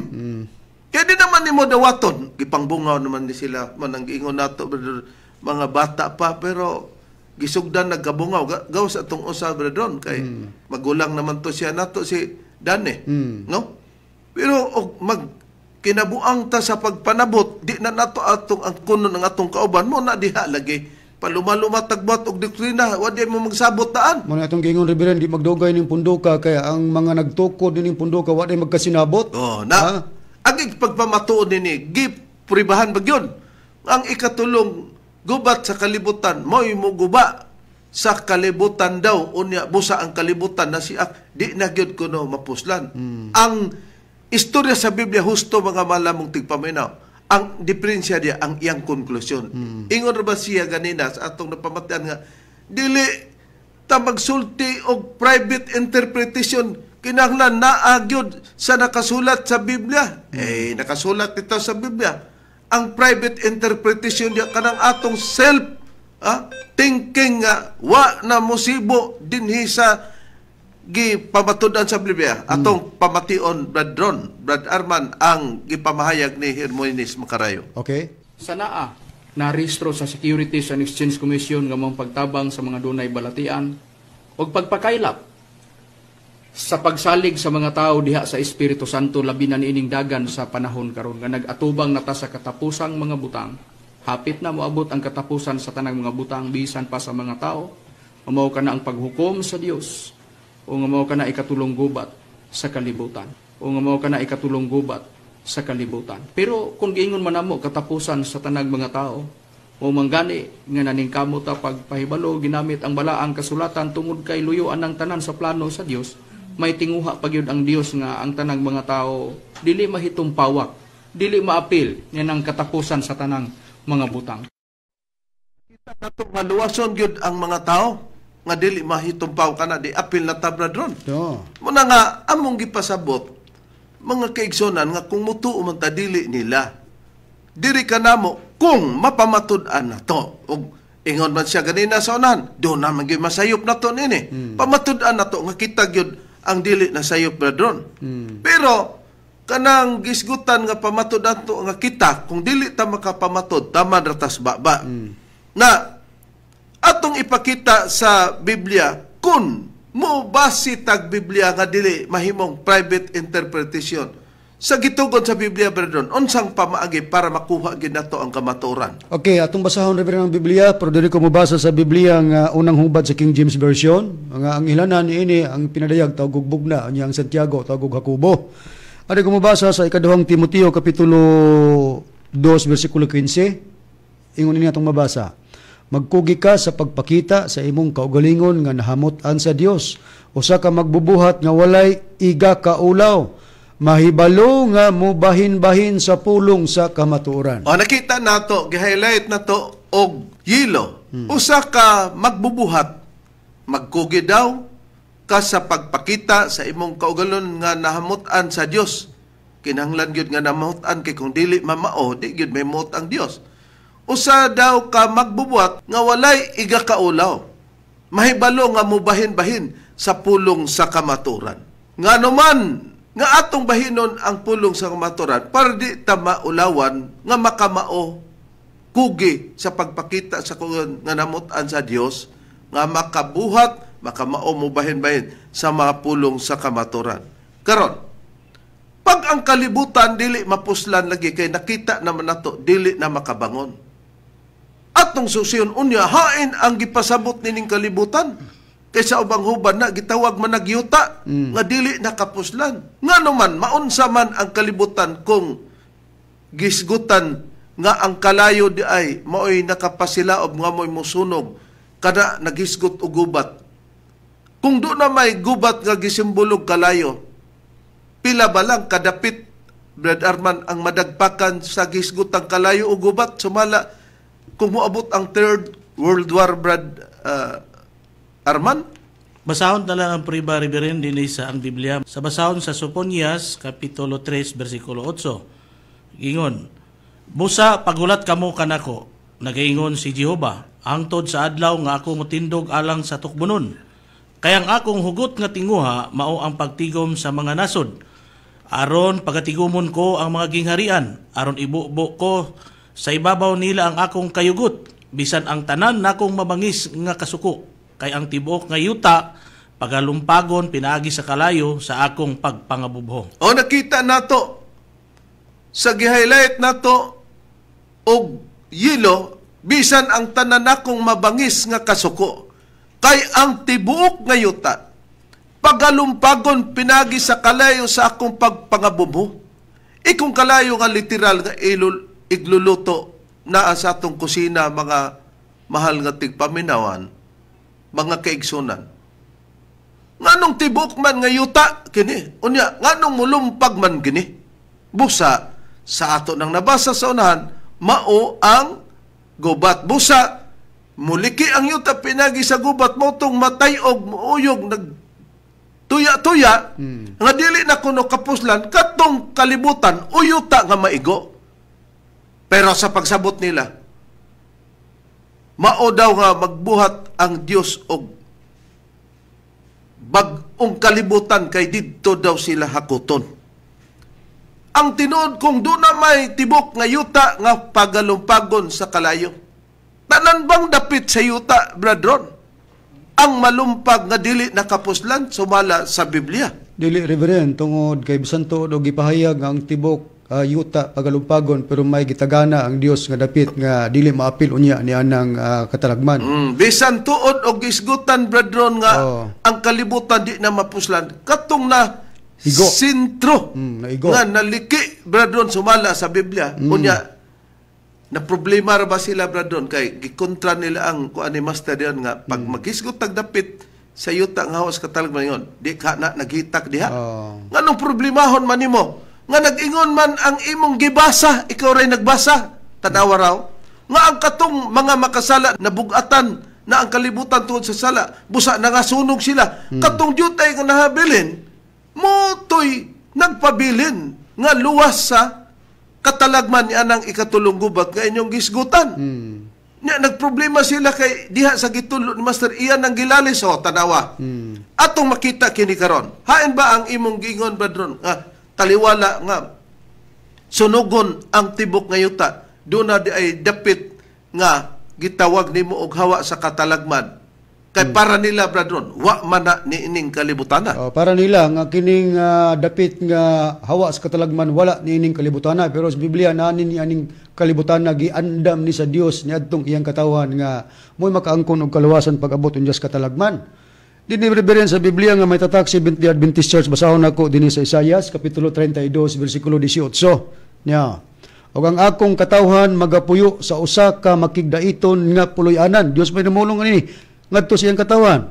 Kaya di naman nimo dawaton, gipangbungaw naman ni sila man ang giingon nato, brother, mga bata pa pero gisugdan nagkabungaw gawas atong usa, Brad Ron, kay magulang naman to siya nato si Dane, no? Pero og mag kinabuang ta sa pagpanabot, di na nato atong ang kuno ng atong kauban mo na diha lagi palumaluma tagbuhat og doktrina, wa di mo magsabot taan. Mo na atong giingon, Reverend, di magdugay ning punduka kaya ang mga nagtukod ning punduka wa di magkasinabot. Oh, na. Ha? Ang pagpamatuod nini, gipribahan ba yun? Ang ikatulong gubat sa kalibutan, mo'y mo guba sa kalibutan daw, unya busa ang kalibutan na siya, di na gyud kuno mapuslan. Ang istorya sa Biblia, husto mga malamong tigpaminaw. Ang diferensya diya, ang iyang konklusyon. Ingon ra ba siya ganina sa atong napamatian nga, dili ta magsulti og private interpretation, kinahanglan naa gyud sa nakasulat sa Biblia. Eh, nakasulat ito sa Biblia. Ang private interpretation diya kanang atong self thinking nga wa na musibo dinhi sa gipamatud-an sa Biblia. Atong pamation, Brad Ron, Brad Arman, ang gipamahayag ni Hermoines Macarayo. Okay. Sa naa, narehistro sa Securities and Exchange Commission nga mong pagtabang sa mga dunay balatian, Og pagpakaylap sa pagsalig sa mga tao diha sa Espiritu Santo, labi na niining dagan sa panahon karon nga nag-atubang na ta sa katapusang mga butang. Hapit na moabot ang katapusan sa tanang mga butang, bisan pa sa mga tao. Mao kana ang paghukom sa Dios o nga mao kana ikatulong gubat sa kalibutan. O nga mao kana ikatulong gubat sa kalibutan. Pero kung giingon man namo katapusan sa tanang mga tao, o manggani nga naningkamot ta pagpahibalo ginamit ang balaang kasulatan tungod kay luyuan ang tanan sa plano sa Dios, may tinguha pa gyud ang Dios nga ang tanang mga tao dili mahitumpawak, dili maapil nga ang katapusan sa tanang mga butang. Kita nato nga luwason gyud ang mga tao nga dili mahitumpaw kana, di apil na ta, Brad Ron. To. Muna nga among gipasabot, mga kaigsonan, nga kung mutuo man ta, dili nila. Diri ka namo kung mapamatud-an na to. Ug ingon man siya ganina sa unan, do na man gyud masayop na to nini. Pamatud-an na to nga kita gyud ang dili na sayop, Brad Ron. Pero kanang gisgutan nga pamatud-an to nga kita, kung dili ta makapamatod, tama ra tas baba. Na atong ipakita sa Biblia kung mo basi tag Biblia nga dili mahimong private interpretation. Sa gitugon sa Biblia, Brad Ron, unsang pamaagi para makuha gid nato ang kamatuoran? Okay, atong basahon, Reverend, ang Biblia, pero dili ko mobasa sa Biblia nga unang hubad sa King James Version. Nga ang ilanan niini ang pinadayag tawag og bugna, unya ang Santiago tawag og Jacobo. Ari ko mobasa sa ikaduhang Timoteo kapitulo 2 bersikulo 15. Ingon ini atong mabasa. "Magkugi ka sa pagpakita sa imong kaugalingon nga nahamot-an sa Dios. Usa ka magbubuhat nga walay iga kaulaw. Mahibalo nga mubahin-bahin sa pulong sa kamatuoran." O nakita nato, gi-highlight nato og yilo. Usa ka magbubuhat, magkugi daw ka sa pagpakita sa imong kaugalon nga nahamut-an sa Dios. Kinahanglan gyud nga nahamut-an kay kung dili mamao, di gyud may muot ang Dios. Usa daw ka magbubuhat nga walay iga kaulaw. Mahibalo nga mubahin-bahin sa pulong sa kamatuoran. Ngano man nga atong bahinon ang pulong sa kamatuoran para di ta maulawan nga makamao kugi sa pagpakita sa kugon nga namut-an sa Dios, nga makabuhat, makamao, mubahin-bahin sa mga pulong sa kamatuoran. Karon, pag ang kalibutan dili mapuslan lagi kay nakita naman nato dili na makabangon. Atong susiyon unya hain ang gipasabot nining kalibutan. Kaysa ubang huban na gitawag man nagyuta nga dili nakapuslan. Ngano man maunsa man ang kalibutan kung gisgutan nga ang kalayo di ay maoy nakapasilaob nga mo'y musunog kada nagisgot og gubat. Kung do na may gubat nga gisimbolog kalayo, pila ba lang kadapit, Brad Arman, ang madagpakan sa gisgutang kalayo o gubat sumala kung moabot ang Third World War, Brad Arman? Basahon na lang ang priba, Reverend, dinhi sa ang Biblia. Sa basahon sa Soponias, Kapitulo 3, versikulo 8. Ingon, "Busa pagulat kamo kanako, nagaingon si Jehova, hangtod sa adlaw nga ako motindog alang sa tukbonon. Kay ang akong hugot nga tinguha mao ang pagtigom sa mga nasod. Aron pagatigumon ko ang mga gingharian, aron ibubo ko sa ibabaw nila ang akong kayugot, bisan ang tanan nakong mabangis nga kasuko. Kay ang tibuok nga yuta pagalumpagon pinaagi sa kalayo sa akong pagpangabubho." O nakita nato sa gi-highlight nato og yilo, bisan ang tanan nakong mabangis nga kasuko, kay ang tibuok nga yuta pagalumpagon pinagi sa kalayo sa akong pagpangabubho. Ikong kalayo nga literal nga igluluto naa sa atong kusina, mga mahal nga tigpaminawan, mga kaigsunan. Nganong tibuok man nga yuta kini? Unya, nganong mulumpag man kini? Busa sa ato nang nabasa sa unahan, mao ang gubat. Busa muliki ang yuta pinagi sa gubat mo tong matayog, muuyog, nag tuya-tuya, nga dili na kuno kapuslan katong kalibutan o yuta nga maigo. Pero sa pagsabot nila, mao daw nga magbuhat ang Dios og bag-ong kalibutan kay didto daw sila hakuton. Ang tinuod kung doon na may tibok nga yuta nga pagalumpagon sa kalayo. Tanan bang dapit sa yuta, Brad Ron? ang malumpag nga dili nakapuslan sumala sa Biblia. Dili, Reverend, tungod kay bisan tuod og gipahayag nga ang tibok yuta pagalumpagon, pero may gitagana ang Dios nga dapit nga dili maapil unya ni anang katalagman. Bisan tuod og gisgutan, brethren, nga ang kalibutan di na mapuslan, katong na Igo. sentro Naigo. nga naliki, brethren, sumala sa Biblia. Unya na problema ra ba sila, brethren, kay gikontra nila ang kuan ni Master diyan nga pag maghisgot tag dapit sa yuta nga hawas katalagman ingon di ka na naghitak diha. Nganong problemahon man nimo nga nag-ingon man ang imong gibasa, ikaw ray nagbasa, tanawa raw nga ang katong mga makasala nabugatan na ang kalibutan tungod sa sala, busa nangasunog sila, katong dyutay nga nahabilin motoy nagpabilin nga luwas sa katalagman ni anang ikatulong gubat nga inyong gisgutan. Nya nagproblema sila kay diha sa gitulo ni Master iyan ang gilalis, oh, tanawa. Atong makita kini karon. Hain ba ang imong giingon, brethren, nga taliwala nga sunugon ang tibok nga yuta, doon na di ay dapit nga gitawag nimo og hawa sa katalagman? Kay para nila, brethren, wa man na ni ining kalibutana. Oh, para nila nga kining dapit nga hawa sa katalagman wala niining kalibutana, pero sa Biblia naa ni aning kalibutana, giandam ni sa Dios niadtong iyang katawan nga mo'y makaangkon og kaluwasan pag-abot unya sa katalagman. Dinhi, Reverend, sa Biblia nga may tatak Seventh-day Adventist Church, basahon nako dinhi sa Isaias kapitulo 32 bersikulo 18. Nya. "Ug ang akong katawhan magapuyo sa usa ka makigdaiton nga puloy-anan." Dios may namulong ani ngadto sa iyang katawan.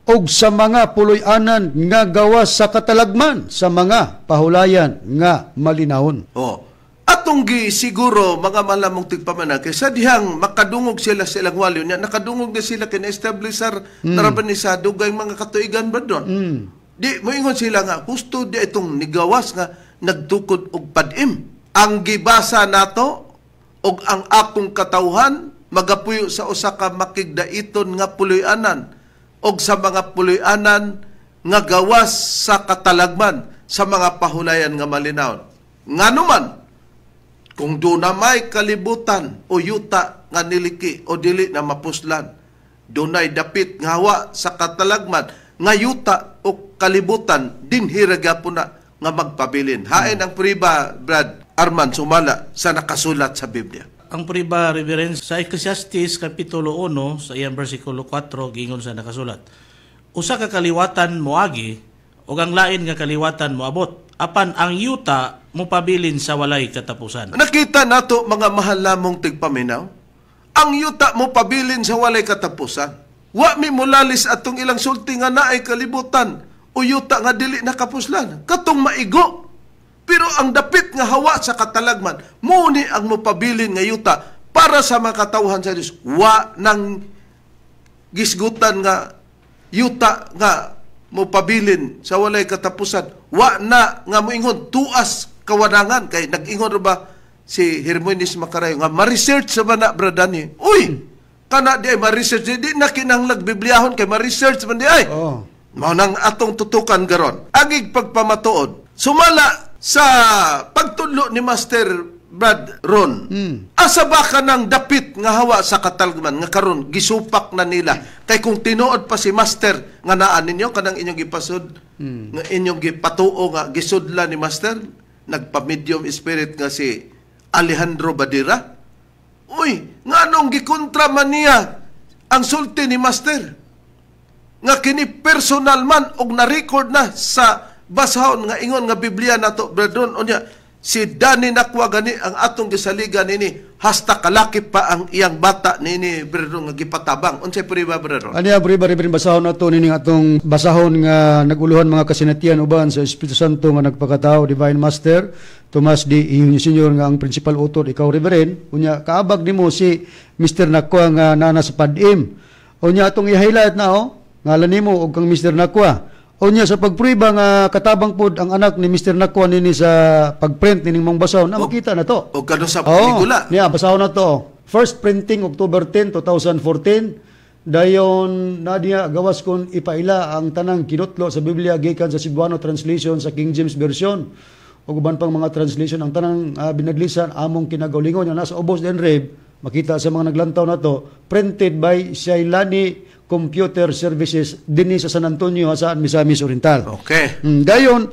"Og sa mga puloy-anan nga gawas sa katalagman, sa mga pahulayan nga malinawon." Oh. Atong gi siguro, mga malamong tigpamana, kay sa dihang makadungog sila sa ilang walyo niya, nakadungog na sila kina-establisher mm. ni sa dugay mga katuigan ba doon. Di moingon sila nga husto di itong nigawas nga nagtukod og padim. Ang gibasa nato, "Og ang akong katawhan magapuyo sa usa ka makigdaiton nga puloy-anan og sa mga puloy-anan nga gawas sa katalagman, sa mga pahulayan nga malinawon." Ngano man kung doon na may kalibutan o yuta nga niliki o dili na mapuslan, dunay dapit nga hawa sa katalagman nga yuta o kalibutan, dinhi ra gyapon na nga magpabilin? Hain ang priba, Brad Arman, sumala sa nakasulat sa Biblia? Ang priba, Reverend, sa Ecclesiastes Kapitulo 1, sa iyang versikulo 4, gingon sa nakasulat, "Usa ka kaliwatan moagi ug ang lain nga kaliwatan moabot, apan ang yuta mopabilin sa walay katapusan." Nakita nato, mga mahal namong tigpaminaw, ang yuta mo pabilin sa walay katapusan. Wa mi mulalis atong ilang sulti nga naay kalibutan o yuta nga dili nakapuslan. Katong maigo. Pero ang dapit nga hawa sa katalagman, muni ang mopabilin nga yuta para sa mga katawhan sa Dios. Wa nang gisgutan nga yuta nga mopabilin sa walay katapusan. Wa na nga moingon tuas kawanangan, kay nag-ingon ra ba si Hermoines Macarayo nga ma-research sa ba na, Bradani? Uy, kana di ay ma-research, di na kinahanglag Bibliahon kay ma-research man di ay. Mao nang atong tutukan garon. Agig pagpamatuod sumala sa pagtudlo ni Master Brad Ron. Asa ba ka ng dapit nga hawa sa katalgman nga karon gisupak na nila? Kay kung tinuod pa si Master nga naa ninyo kanang inyong gipasud nga inyong gipatuo nga gisudla ni Master, nagpa-medium spirit nga si Alejandro Badira. Uy, nganong gikontra man niya ang sulti ni Master? Nga kini personal man og na-record na sa basahon nga ingon nga Biblia nato, brethren. Unya si Danny Nakwa gani ang atong gisaligan nini, hasta kalakip pa ang iyang bata nini, brethren, nga gipatabang. Unsay priba, brethren? Ani ang priba, Reverend, basahon nato nining atong basahon nga naguluhan mga kasinatian uban sa Espiritu Santo nga nagpakatao, Divine Master Tomas D. Eugenio Senior, nga ang principal author ikaw, Reverend. Unya kaabag nimo si Mr. Nakwa nga nana sa Padim. Unya atong i-highlight na, oh, ngalan nimo og kang Mr. Nakwa. Unya sa pagprueba nga katabang pod ang anak ni Mr. Nakwa nini sa pagprint nining mong basahon na makita na to. O kano sa Oo. pelikula. Niya, basahon na to. First printing October 10, 2014. Dayon na niya gawas kon ipaila ang tanang kinutlo sa Biblia gikan sa Cebuano translation sa King James Version ug uban pang mga translation, ang tanang binadlisan among kinagaulingon nga nasa ubos din, Rev, makita sa mga naglantaw na to, printed by Shailani. Computer Services dinhi sa San Antonio, Jasaan, Misamis Oriental. Okay. Dayon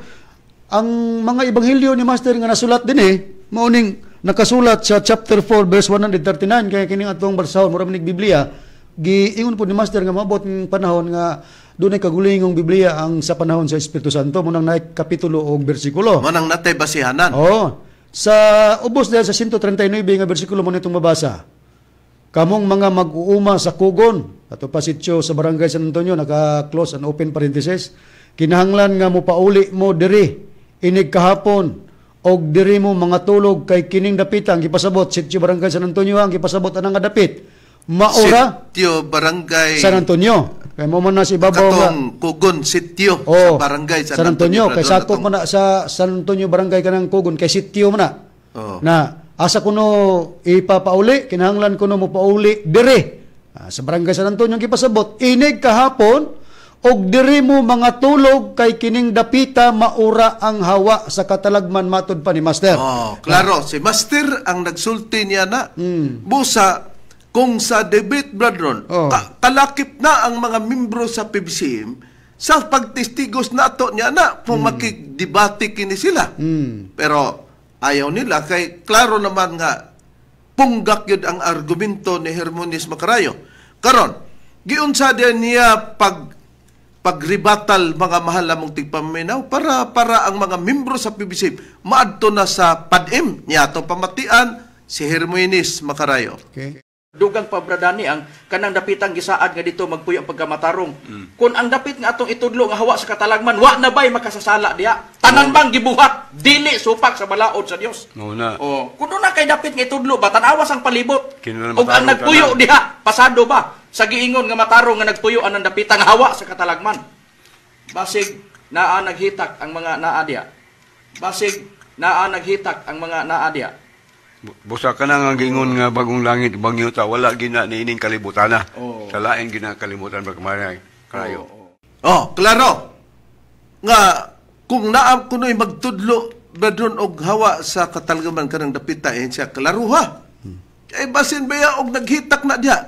ang mga ebanghelyo ni Master nga nasulat dinhi, mauning nakasulat sa chapter 4 verse 139, kaya kining atong basahon mura man nig Biblia. Giingon po ni Master nga maabot ng panahon nga dunay kagulingong Biblia ang sa panahon sa Espiritu Santo, munang naay kapitulo og bersikulo. Manang natay basihanan. Oo. Sa ubos dahil sa 139 nga bersikulo mo nitong mabasa. Kamong mga mag-uuma sa Kugon, ato pa sitio sa Barangay San Antonio, naka-close and open parenthesis, kinahanglan nga mo pauli mo diri inig kahapon og diri mo mga tulog kay kining dapita ang gipasabot sitio Barangay San Antonio ang gipasabot anang nga dapit maura Sitio Barangay San Antonio. Kay mo man na si ibabaw nga katong Kugon sitio oh, sa Barangay San Antonio, kay Brother, sakop atong- man na sa San Antonio Barangay kanang Kugon kay sitio man na. Oh. Na asa kuno ipapauli, kinahanglan kuno mo pauli dire sa Barangay San Antonio ang gipasabot inig kahapon og diri mo mga tulog kay kining dapita maura ang hawa sa katalagman, matud pa ni Master. Oh, klaro, si Master ang nagsulti niya na. Busa kung sa debate, brethren, Oh. Kalakip na ang mga membro sa PBCM sa pagtestigos nato niya na kung makigdebate kini sila. Pero ayaw nila kay klaro naman nga punggak yun ang argumento ni Hermonis Macarayo. Karon, giunsa din niya pagribatal, mga mahal namong tigpaminaw, para ang mga membro sa PBC maadto na sa PADM niya ato pamatian si Hermoines Macarayo. Okay. Dugang pa, Bradani, ang kanang dapitang gisaad nga dito magpuyo ang pagkamatarong. Kung ang dapit nga atong itudlo nga hawa sa katalagman, wa na bay makasasala diha? Tanan bang gibuhat dili supak sa balaod sa Dios? Mao na. Oh, kun na kay dapit nga itudlo ba, tan-awas ang palibot. Kinahanglan Ug ang matarong nagpuyo tanan. diha, pasado ba sa giingon nga matarong nga nagpuyo anang dapitang hawa sa katalagman? Basig naa naghitak ang mga naa diha. Basig naa naghitak ang mga naa diha. Busa ka na nga giingon nga bagong langit, bagong yuta, wala gina niining kalibutan na. Oo. Sa lain gina kalibutan ba karayo. Oh, klaro. Nga kung naa kuno'y magtudlo, brethren, og hawa sa katalgaman kanang dapita eh, siya klaruha. Kay basin ba ya og naghitak na diha?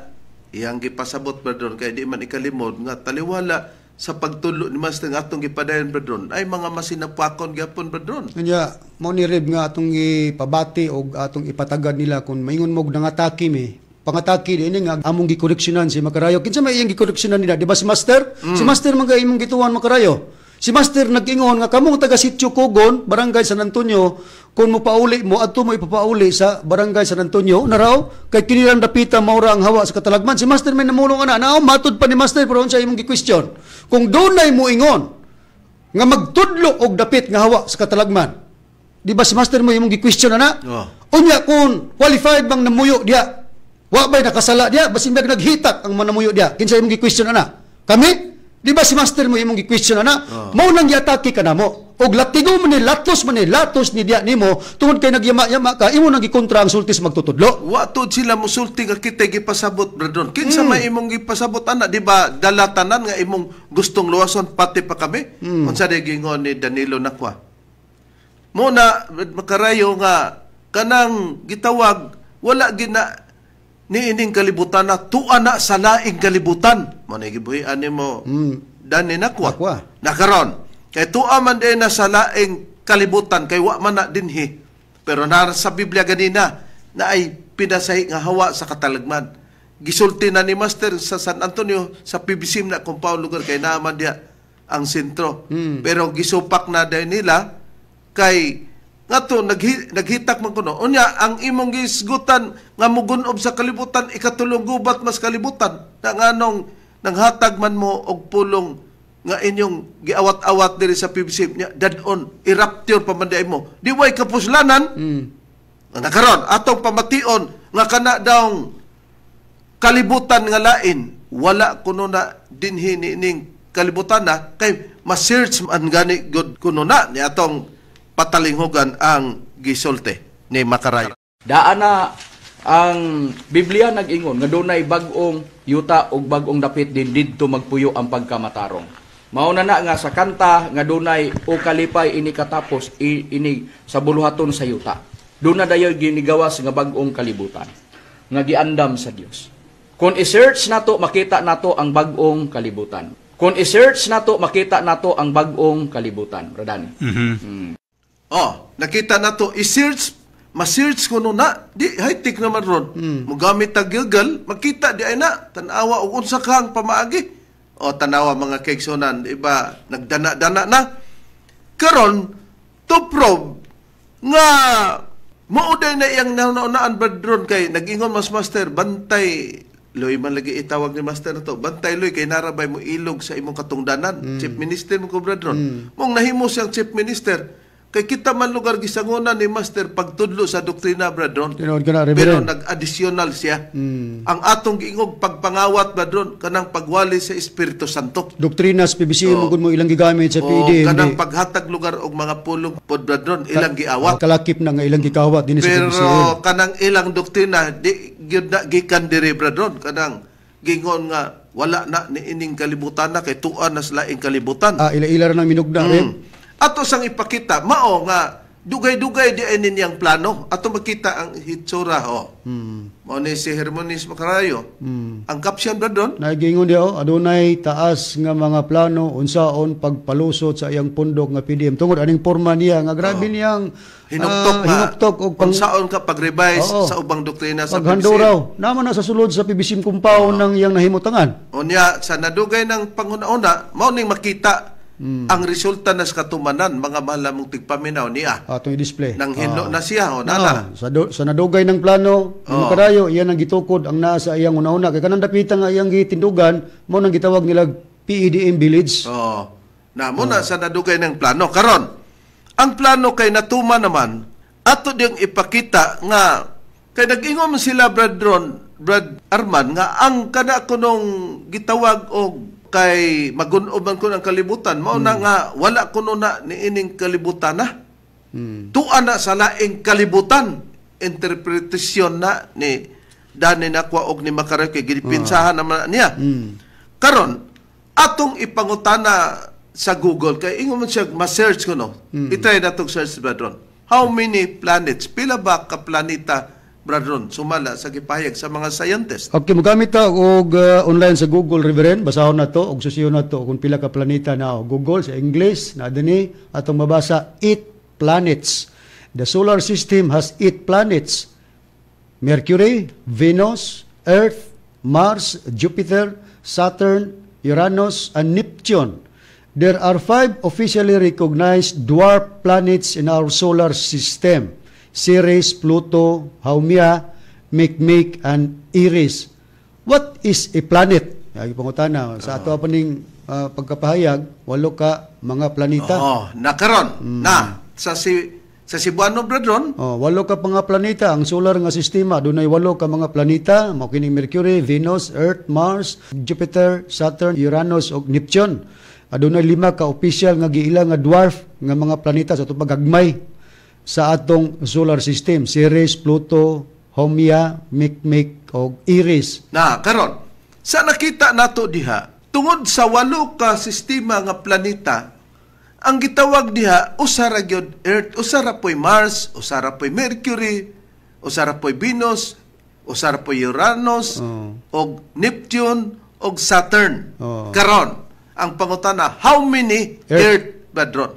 Iyang gipasabot, brethren, kay di man ikalimod nga taliwala sa pagtudlo ni Master nga atong gipadayon, brethren, ay mga masinapakon gyapon, brethren. Kanya mo ni Reb nga atong ipabati og atong ipatagad nila kung maingon mo og nangatake mi. Pangatake din nga among gikoreksyonan si Makarayo. Kinsa may iyang gikoreksyonan nila? Di ba si Master? Si Master man kay imong gituwan, Makarayo. Si Master nag-ingon nga kamong taga Sitio Kugon, Barangay San Antonio, kung mopauli mo adto mo ipapauli sa Barangay San Antonio, na raw kay kini lang dapita maura ang hawa sa katalagman. Si Master may namulong ana, nao matud pa ni Master, pero unsa imong gi-question? Kung dunay mo ingon nga magtudlo og dapit nga hawa sa katalagman, di ba si Master mo imong gi-question ana? Oh. Unya kung qualified bang namuyo diha, wa bay nakasala diha, basin bag naghitak ang manamuyo diha, kinsa imong gi-question ana? Kami? Di ba si Master mo imong gi-question ana? Oh. Mao nang giatake ka namo. Og latigo man ni, latos man ni, latos ni diha nimo tungod kay nagyama-yama ka, imo nang gikontra ang sulti sa magtutudlo. Wa tud sila musulti nga kita gipasabot, brethren. Kinsa may imong gipasabot ana, di ba dala tanan nga imong gustong luwason pati pa kami? Unsa di gingon ni Danilo Nakwa? Mo na makarayo nga kanang gitawag wala gina niining kalibutan na tuwa na sa laing kalibutan. Mo na gibuhian nimo Dani Nakwa. Nakwa. Nakaron kay tuwa man din na sa laing kalibutan kay wa man na dinhi. Pero na sa Biblia ganina na ay pinasahi nga hawa sa katalagman. Gisulti na ni Master sa San Antonio sa PBC na compound lugar kay naaman diha ang sentro. Pero gisupak na dahil nila kay ngato naghitak man kuno. Unya ang imong gisgutan nga mugunob sa kalibutan ikatulong gubat mas kalibutan. Na nganong nanghatag man mo og pulong nga inyong giawat-awat diri sa PBC nya dadon i-rapture pa man di mo. Di way kapuslanan. Nakaron atong pamation nga kana daw kalibutan nga lain wala kuno na dinhi niining kalibutan na kay ma-search man gani god kuno na ni atong patalinghugan ang gisulti ni Makarayo. Daan na ang Biblia nag-ingon nga dunay bag-ong yuta ug bag-ong dapit din didto magpuyo ang pagkamatarong. Mao na na nga sa kanta nga dunay o kalipay ini katapos ini sa buluhaton sa yuta. Duna dayoy ginigawas nga bag-ong kalibutan nga giandam sa Dios. Kung i-search nato, makita nato ang bag-ong kalibutan. Kung i-search nato, makita nato ang bag-ong kalibutan. Bro Dani. Oh, nakita na to, i-search, ma-search ko no na, di high-tech naman ron. Mugamit ta Google, makita di ay na, tanawa og unsa kang pamaagi. O tanawa, mga kaigsunan, di ba, nagdana-dana na. Karon, to prove nga mao day na iyang naunaan, brethren, kay nag-ingon mas Master, "Bantay Loy," man lagi itawag ni Master na to, "Bantay Loy, kay narabay mo ilog sa imong katungdanan." Chief Minister mo ko, brethren. Mong nahimo siyang Chief Minister kay kita man lugar gisangunan ni Master pagtudlo sa doktrina, brethren. Tinuod ka na, Pero Reverend. Nag-additional siya. Ang atong giingog pagpangawat, brethren, kanang pagwali sa Espiritu Santo. Doktrina sa PBCM mo gud mo ilang gigamit sa O PED. Kanang Hindi. Paghatag lugar og mga pulong pod, brethren, ilang giawat. Kalakip na nga ilang gikawat dinhi sa Pero PBCM. Kanang ilang doktrina di gyud na gikan diri, brethren, kanang gingon nga wala na ni ining kalibutan na kay tuan na sa laing kalibutan. Ah, ila-ila ra nang minugna rin. Ato sang ipakita mao nga dugay-dugay di ay ninyang plano. Ato makita ang hitsura, oh. Mao ni si Hermonis Macarayo. Ang caption, brethren, Nagingon diha, oh, adunay taas nga mga plano unsaon pagpalusot sa iyang pundok nga PDM tungod aning porma niya nga grabe niyang hinuktok nga hinuktok og pang unsaon ka pag-revise sa ubang doktrina sa paghando PBCM. Raw. Naman na sa sulod sa PBCM compound ng iyang nahimutangan. Unya sa nadugay ng panghuna-una, mao ning makita ang resulta na sa katumanan, mga mahal mong tigpaminaw niya. Atong i-display. Nang hinlo na siya, o nana. Ah, sa nadugay ng plano, oh. Kadayo iyan ang gitukod ang naa sa iyang una-una kay kanang dapita nga iyang gitindugan mao nang gitawag nila PEDM village. Oh. Na mo na sa nadugay ng plano karon. Ang plano kay natuma naman, ato diyang ipakita nga kay nag-ingon man sila, Brad Ron, Brad Arman, nga ang kana kunong gitawag og kay magun-ob man kun ang kalibutan mao na nga wala kuno na niining kalibutan na. Tuan na sa laing kalibutan. Interpretasyon na ni Dani Nakwa og ni Makarayo kay gipinsahan naman na niya. Karon, atong ipangutana sa Google kay ingon man siya ma-search ko no. I-try na tong search, brethren. How many planets? Pila ba ka planeta, brethren, sumala sa gipahayag sa mga scientists? Okay, mogamit ta og online sa Google, Reverend. Basahon na to og susiyon na to kung pila ka planeta na o. Google sa English na dinhi atong mabasa, 8 planets. The solar system has 8 planets. Mercury, Venus, Earth, Mars, Jupiter, Saturn, Uranus, and Neptune. There are five officially recognized dwarf planets in our solar system: Ceres, Pluto, Haumea, Makemake, and Eris. What is a planet? Ay, pangutana. Sa ato pa ning pagkapahayag, walo ka mga planeta. Oh, na karon na sa Cebuano, brethren. Oh, walo ka mga planeta ang solar nga sistema. Dunay walo ka mga planeta, mao kining Mercury, Venus, Earth, Mars, Jupiter, Saturn, Uranus ug Neptune. Adunay lima ka official nga giila nga dwarf nga mga planeta sa atong pagagmay sa atong solar system: Ceres, Pluto, Haumea, Makemake ug Eris. Na karon sa nakita nato diha, tungod sa walo ka sistema nga planeta, ang gitawag diha usa ra gyud Earth, usa ra poy Mars, usa ra poy Mercury, usa ra poy Venus, usa ra poy Uranus og Neptune og Saturn. Karon ang pangutana, how many Earth? Earth, brethren?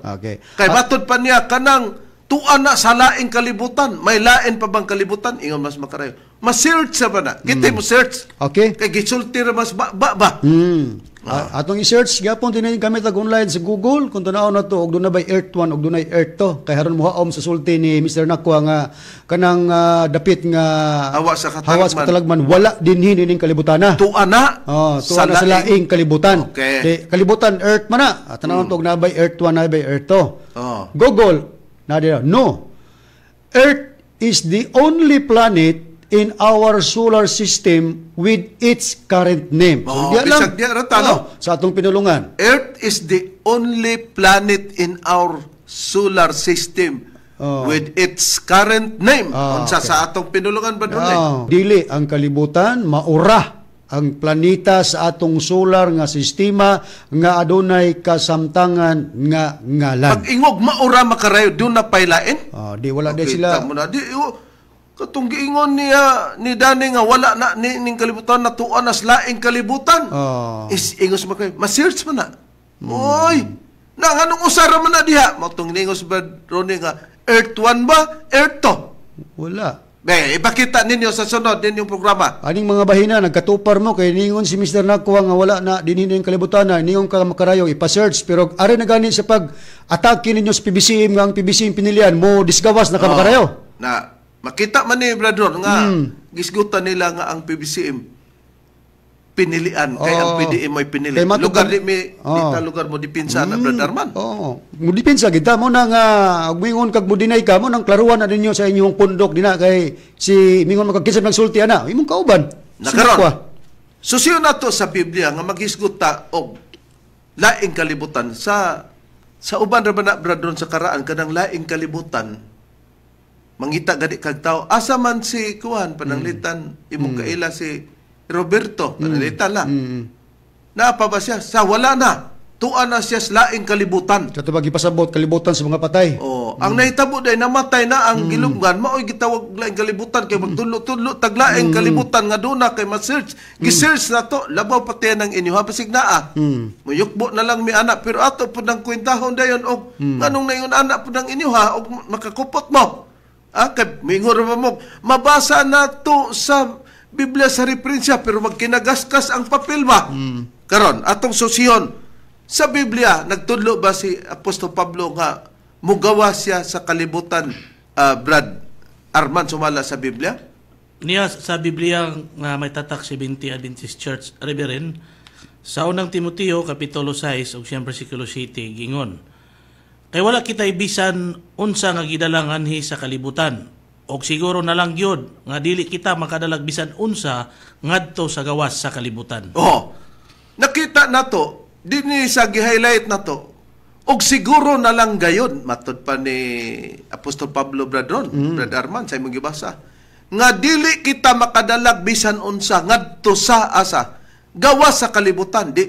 Kay matod pa niya kanang tuan na sa laing kalibutan. May lain pa bang kalibutan? Ingon mas makarayo. Ma-search sa ba na? Kita mo search. Kay gisulti ra mas ba ba, ba. Atong i-search gyapon dinhi gamit ag online sa Google kung tan-aw na to og dunay bay Earth 1 og dunay Earth 2 kay haron mohaom sa sulti ni Mr. Nakwa nga kanang dapit nga Hawa sa katalagman. Hawa sa katalagman wala dinhi nining kalibutana. Tuan na Oh, tuwa na sa laing kalibutan. Okay. Di, kalibutan Earth man na. Tan-aw to og naa bay Earth 1, naa bay Earth 2. Google na dira, no. Earth is the only planet in our solar system with its current name. Oh, di alam. bisag di ra ta, no? Oh, sa atong pinulungan. Earth is the only planet in our solar system with its current name. Unsa sa atong pinulungan ba doon eh? Oh, dili ang kalibutan maura ang planeta sa atong solar nga sistema nga adunay kasamtangan nga ngalan. Pag ingog maura, makarayo, doon na paylain. Oh, di wala di Okay, sila. tamo na. Di, oh, Katong giingon niya ni Dani nga wala na ning kalibutan, natuan nas laing kalibutan. Is ingos man kayo, ma-search man na. Oy, na nganong usara man na diha? Mautong ningos ba Ronnie nga Earth 1 ba? Earth 2? Wala. Be, ipakita ninyo sa sunod ninyong programa. Aning mga bahina, nagkatupar mo kay ningon si Mr. Nakwa nga wala na dinhi ning kalibutan na ningon ka makarayo ipa-search, pero ari na gani sa pag-atake ninyo sa PBCM nga ang PBCM pinilian mo disgawas na ka makarayo. Na makita man ni Brother nga gisgutan nila nga ang PBCM pinilian kay ang PDM may pinili. Kay lugar di mi di ta lugar mo dipinsa na Brother Arman. Oo. Mo dipinsa gid ta mo na nga og mingon kag mo dinay ka mo nang klaruan na ninyo sa inyong pundok dinha kay si mingon makagkinsa nagsulti ana imong kauban. Nakaron. Susiyo na to sa Biblia nga maghisgot ta og laing kalibutan sa uban ra ba na Brother sa karaan kanang laing kalibutan. Mangita gani kag tawo asa man si kuan pananglitan imong kaila si Roberto, pananglitan la. Naa pa ba siya? Sa wala na. Tuan na siya sa laing kalibutan. Sa tubag ipasabot kalibutan sa mga patay. Oh, ang nahitabo day namatay na ang gilubngan, maoy gitawag laing kalibutan kay magtulo-tulo tag laing kalibutan nga duna kay ma-search. Gi-search na to, labaw pati nang inyo pasig naa. Muyukbo na lang mi anak pero ato pud ang kwentahon dayon og nganong naingon anak pud ang inyo ha og makakupot mo. Ah, kay mingon ra mo mabasa na to sa Biblia sa referensya pero magkinagaskas ang papel ba? Karon atong susiyon sa Biblia nagtudlo ba si Apostol Pablo nga mugawa siya sa kalibutan, Brad Arman, sumala sa Biblia? Niya sa Biblia nga may tatak 70 Adventist Church Reverend sa unang Timoteo kapitulo 6 ug siyang bersikulo 7 gingon. Kay wala kita ibisan unsa nga gidala nganhi sa kalibutan og siguro na lang gyud nga dili kita makadalag bisan unsa ngadto sa gawas sa kalibutan. Oh. Nakita nato dinhi sa gi-highlight nato og siguro na lang gayon matud pa ni Apostol Pablo Bradron, Brad Arman sa imong gibasa nga dili kita makadalag bisan unsa ngadto sa asa gawas sa kalibutan. Di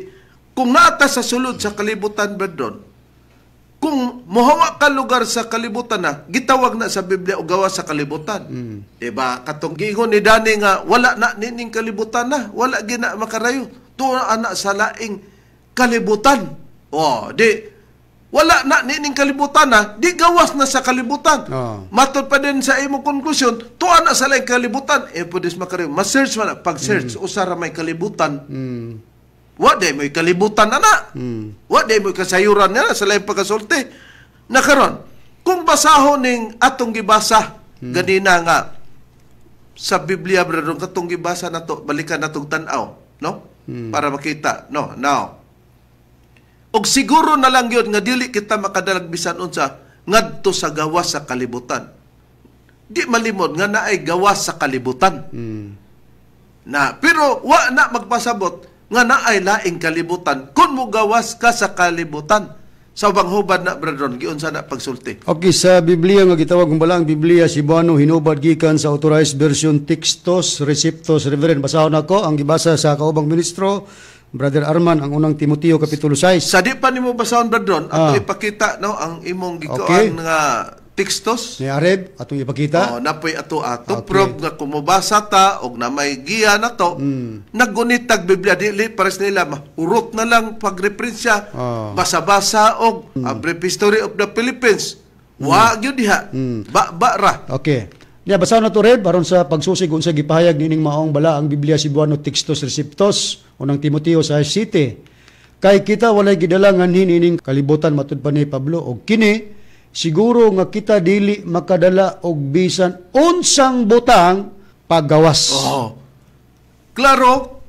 kung naata sa sulod sa kalibutan, Bradron, kung mohawa ka lugar sa kalibutan na, gitawag na sa Biblia o gawa sa kalibutan. Diba? Katong giingon ni Dani nga, wala na nining kalibutan na, wala gina makarayo. Tuwa anak sa laing kalibutan. O, di, wala na nining kalibutan na, di gawas na sa kalibutan. Matod pa din sa imong konklusyon, tuwa na sa laing kalibutan. Eh, pwede makarayo. Ma-search man na, pag-search, usara may kalibutan. Wa day mo'y kalibutan na na. Wa day mo'y kasayuran na sa laing pagkasulti. Nakaron, kung basahon ning atong gibasa, ganina nga, sa Biblia, brother, katong gibasa na to, balikan na tong tan-aw, no? Para makita, no? Now, og siguro na lang yun nga dili kita makadalag bisan unsa ngadto sa gawas sa kalibutan. Di malimod nga naay gawas sa kalibutan. Na, pero wa na magpasabot nga naay laing kalibutan kung mugawas ka sa kalibutan. Sa ubang hubad na, Brother, giunsa na pagsulti. Okay, sa Biblia nga gitawag kung bala ang Biblia Cebuano hinubad gikan sa authorized version Textos Receptos. Reverend, basahon ako ang gibasa sa kaubang ministro Brother Arman ang unang Timoteo kapitulo 6. Sa di pa nimo basahon, Brother, ato ipakita no ang imong gikuan nga Textos ni Areb atong ipakita. Oh, napoy ato ato proof nga kumubasa ta og na may giya na to. Naggunitag Biblia dili pares nila mahurot na lang pagreferensya. Basa-basa og A Brief History of the Philippines. Wa gyud diha. Ba ra. Okay. Niya basa na to Reb aron sa pagsusig unsa gipahayag nining maong bala ang Biblia Cebuano Textos Receptos unang Timoteo sa City. Kay kita walay gidala nganhi nining kalibutan matud pa ni Pablo og kini siguro nga kita dili makadala og bisan unsang butang paggawas. Oh. Klaro,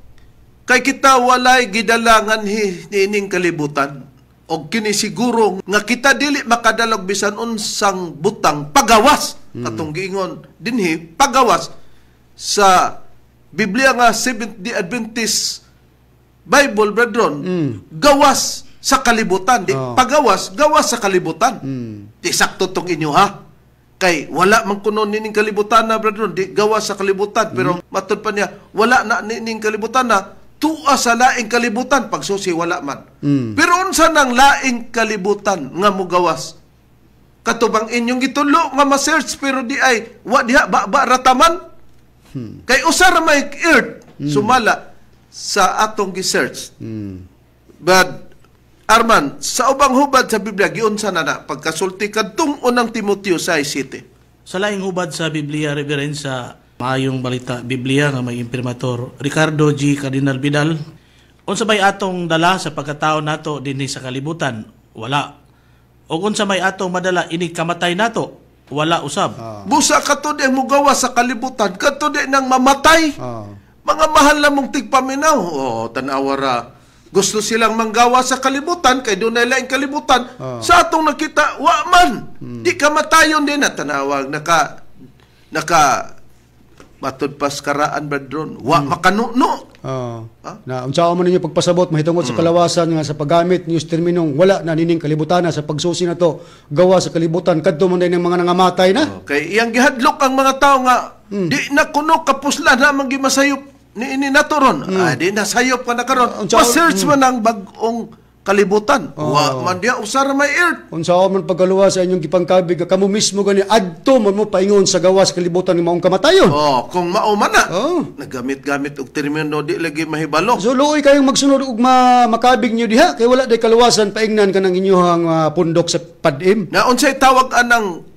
kay kita walay gidala nganhi niining kalibutan og kini siguro nga kita dili makadala og bisan unsang butang pagawas. Katong giingon dinhi pagawas sa Biblia nga Seventh-day Adventist Bible, brethren, gawas sa kalibutan. Di, pagawas, gawas sa kalibutan. Di sakto tong inyo ha. Kay wala man kuno nining kalibutan na, brethren, di gawas sa kalibutan. Pero matud pa niya, wala na nining kalibutan na, tuwa sa laing kalibutan, pagsusi wala man. Pero unsa nang laing kalibutan nga mugawas? Katubang inyong gitulo nga ma-search pero di ay wa diha ba, ba rataman. Kay usa ra may earth sumala sa atong gi-search. But Arman, sa ubang hubad sa Biblia giunsa na na pagkasulti kadtong Unang Timoteo 6:7? Sa laing hubad sa Biblia, Reverend, sa Maayong Balita Biblia nga may imprimatur Ricardo G. Cardinal Vidal, unsa may atong dala sa pagkatao nato dinhi sa kalibutan? Wala. O unsa may atong madala ini kamatay nato? Wala usab. Busa kato di ang mugawa sa kalibutan, kato di nang mamatay. Mga mahal na mong tigpaminaw. Oh, tanawa ra. Gusto silang manggawa sa kalibutan kay dunay laing kalibutan. Sa atong nakita, wa man. Di ka matayon din na tanawag naka naka matud pas karaan, brethren. Wa makanuno. Na unsa man ninyo pagpasabot mahitungod sa kalawasan nga sa paggamit niyo sa terminong wala na nining kalibutan na sa pagsusi na to gawa sa kalibutan, kadto man din ang mga nangamatay na. Okay, iyang gihadlok ang mga tao nga di na kuno kapuslan na man gimasayop ni ini naturon. Ah, di na sayop ka na karon. Pa-search man ang bag-ong kalibutan. Wa man diha, usa ra may earth. Unsa man pagkaluwas sa inyong gipangkabig nga kamo mismo gani adto man mo paingon sa gawas kalibutan nga maong kamatayon? Oh, kung mao man na. Nagamit-gamit og termino di lagi mahibalo. So luoy kayong magsunod og makabig niyo diha kay wala day kaluwasan paingnan kanang inyuhang pundok sa padim. Na unsay tawag anang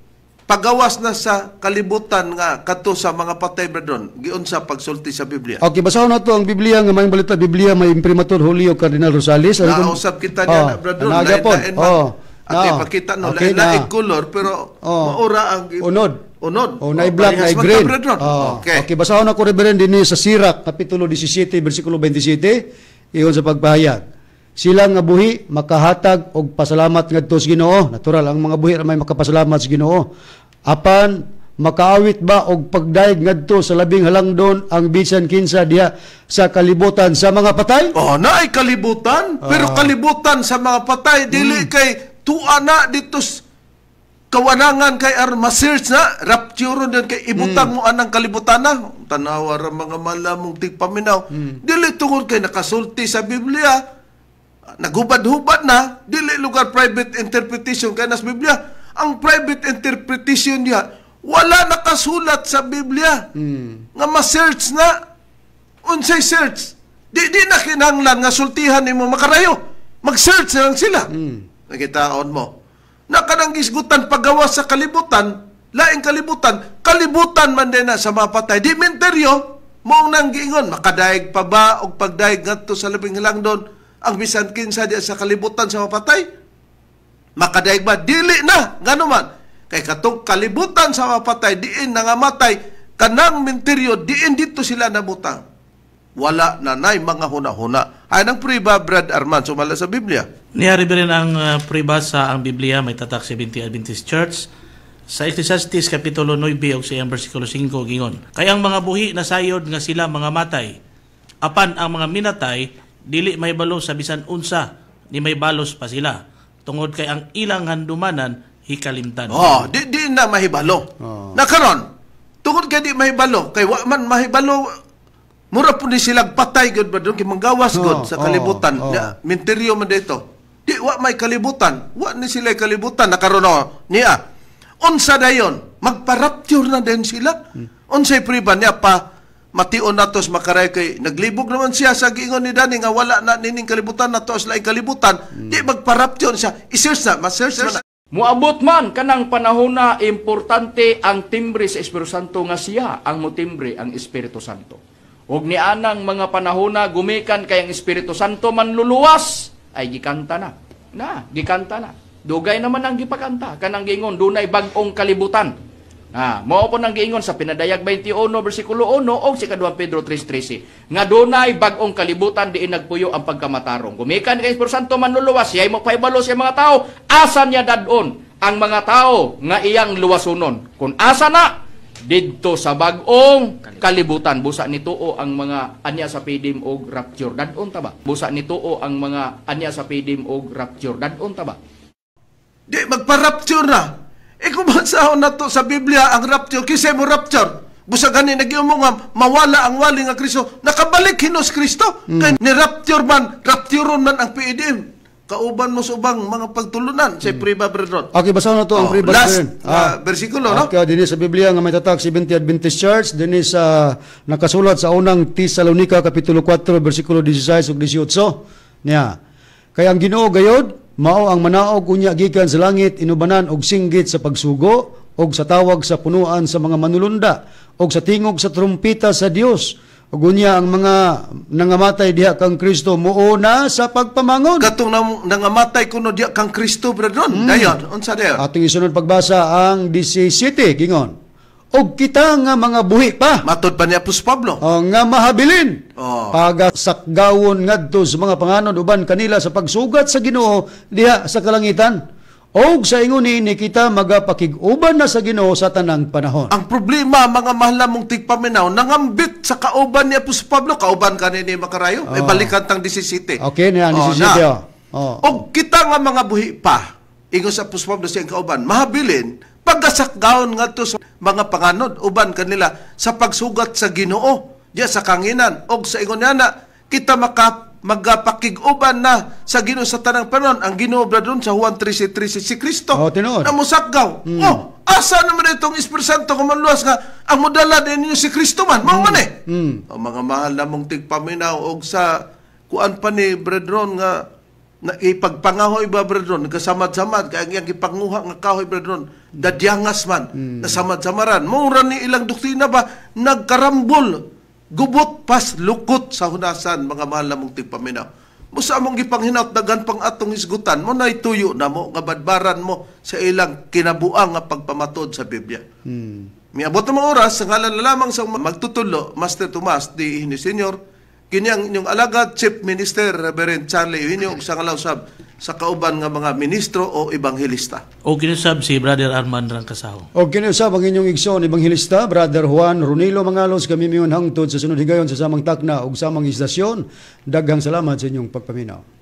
pagawas na sa kalibutan nga kadto sa mga patay, brethren? Giunsa pagsulti sa Biblia? Okay, basahon nato ang Biblia nga Maayong Balita Biblia may imprimatur Julio Cardinal Rosales. Ano Nausap kita niya Oh, na, brethren. naga po. Lain-lain man. Oh, Ate, na. pakita no, Okay lain-lain na. color pero maura ang Unod. Unod. Oh, na black, parehas na man ta, green. brethren. Oh. Okay. Okay, basahon ako, Reverend, dinhi sa Sirach kapitulo 17 bersikulo 27, ingon sa pagpahayag. Sila nga buhi makahatag og pasalamat ngadto sa Ginoo. Natural ang mga buhi ra may makapasalamat sa Ginoo. Apan makaawit ba og pagdayeg ngadto sa Labing Halangdon ang bisan kinsa diha sa kalibutan sa mga patay? Oh, naay kalibutan, pero kalibutan sa mga patay dili kay tuwa na dito kawanangan kay aron ma-search na rapture din kay ibutang mo anang kalibutan na. Tanawa ra, mga malamong tigpaminaw, dili tungod kay nakasulti sa Biblia, naghubad-hubad na, dili lugar private interpretation kay nas Biblia. Ang private interpretation niya, wala nakasulat sa Biblia nga ma-search na. Unsay search? Di na kinahanglan nga sultihan nimo makarayo. Mag-search na lang sila. Nakitaon mo. Na kanang gisgutan paggawa sa kalibutan, laing kalibutan, kalibutan man din na sa mga patay. Di menteryo, mao nang giingon, makadaig pa ba og pagdaig ngadto sa Labing Halangdon ang bisan kinsa diya sa kalibutan sa mga patay? Makadaig ba? Dili na. Ngano man? Kay katong kalibutan sa mga patay, diin nangamatay, kanang menteryo, diin dito sila nabutang. Wala na nay mga huna-huna. Ay nang priba, Brad Arman, sumala sa Biblia. Niya, Reverend, ang priba sa ang Biblia may tatak Seventh Adventist Church sa Ecclesiastes kapitulo 9 ug sa iyang bersikulo 5, gingon. Kay ang mga buhi nasayod nga sila mga matay. Apan ang mga minatay dili mahibalo sa bisan unsa ni may balos pa sila tungod kay ang ilang handumanan hikalimtan. Oh, di na mahibalo. Na karon, tungod kay di mahibalo, kay wa man mahibalo, mura po ni silang patay gud ba kay manggawas gud sa kalibutan. Na, minteryo man dito. Di wa may kalibutan, wa ni sila kalibutan na karon, oh, niya. Unsa dayon? Magpa-rapture na din sila. Unsay priba niya pa mation natos makaray kay naglibog naman siya sa giingon ni Dani nga wala na nining kalibutan nato sa laing kalibutan. Di magpa-rapture siya. I-search na, ma-search na. Muabot man kanang panahon na importante ang timbre sa Espiritu Santo nga siya ang motimbre ang Espiritu Santo. Ug nianang mga panahon na gumikan kay ang Espiritu Santo manluluwas ay gikanta na. Na, gikanta na. Dugay naman ang gipakanta kanang giingon dunay bag-ong kalibutan. Ah, mao po nang giingon sa Pinadayag 21 bersikulo 1 o sa 2 Pedro 3:13 nga dunay bag-ong kalibutan diin nagpuyo ang pagkamatarong. Gumikan kay Espiritu Santo manluluwas, siya mo pahibalo sa mga tao asa niya dadon ang mga tao nga iyang luwasunon. Kung asa na didto sa bag-ong kalibutan, busa nituo ang mga anya sa PDM og rapture, dadon ta ba? Busa nituo ang mga anya sa PDM og rapture, dadon ta ba? Di magpa-rapture na. E kung basahon na to sa Biblia ang rapture, kisay mo rapture? Busa gani nag-iumo nga mawala ang wali nga Kristo, nakabalik hinos Kristo. Kay ni rapture man, raptureon man ang PDM. Kauban mo sa ubang mga pagtulunan sa Priba Brethren. Okay, basahan na to ang Oh, Priba last, Brethren. Bersikulo, no? Okay, dinhi sa Biblia nga may tatak Seventh Adventist Church, dinhi sa nakasulat sa unang Tesalonica kapitulo 4 bersikulo 16 ug 18. Niya. Kay ang Ginoo gayod mao ang manaog unya gikan sa langit inubanan og singgit sa pagsugo og sa tawag sa punuan sa mga manulunda og sa tingog sa trumpita sa Dios. Ug unya ang mga nangamatay diha kang Kristo muuna sa pagpamangon. Katong nangamatay kuno diha kang Kristo, brethren. Dayon, unsa dayon? Atong isunod pagbasa ang 17 gingon. Og kita nga mga buhi pa Matod pa ni Apostol Pablo. Nga mahabilin Oh. pagasakgawon ngadto sa mga panganod uban kanila sa pagsugat sa Ginoo diha sa kalangitan. Og sa ingon niini kita magapakig-uban na sa Ginoo sa tanang panahon. Ang problema, mga mahal namong tigpaminaw, nangambit sa kauban ni Apostol Pablo, kauban kanini makarayo, eh, balikan tang 17. Okay, niya, 17, na. oh. Oh. Og kita nga mga buhi pa, ingon sa Apostol Pablo siyang kauban, mahabilin, pagkasakgaon ngadto sa mga panganod, uban kanila sa pagsugat sa Ginoo, diya sa kanginan, og sa ingon niya na, kita magapakig-uban na sa Ginoo sa tanang panahon. Ang Ginoo brethren sa Juan 13:13 si Kristo. Oh, tinuod. Na mosakgaw. Oh, asa naman itong Espiritu Santo kung manluwas nga ang modala din ninyo si Kristo man. Mao man eh. O, mga mahal namong tigpaminaw og sa kuan pa ni brethren nga na ipagpangahoy ba brethren, nagkasamad-samad kay ang iyang gipanguha nga kahoy brethren, dadyangas man, nasamad-samaran. Mura ni ilang doktrina ba nagkarambol, gubot pas lukot sa hunasan, mga mahal namong tigpaminaw. Musa among gipanghinaut daghan pang atong hisgutan mo naituyo na mo nga badbaran mo sa ilang kinabuang nga pagpamatod sa Biblia. Miabot na mga oras sa ngalan na lamang sa magtutulo Master Tomas D. Eugenio Senior, kini ang inyong alagad Chief Minister Reverend Charlie Eugenio ug sa ngalan usab sa kauban nga mga ministro o ebanghelista. O kinusab si Brother Arman Rangkasaho. Og kini usab ang inyong igsoon ebanghelista Brother Juan Ronilo Mangalos, kami miyon hangtod sa sunod higayon sa samang takna ug samang istasyon. Daghang salamat sa inyong pagpaminaw.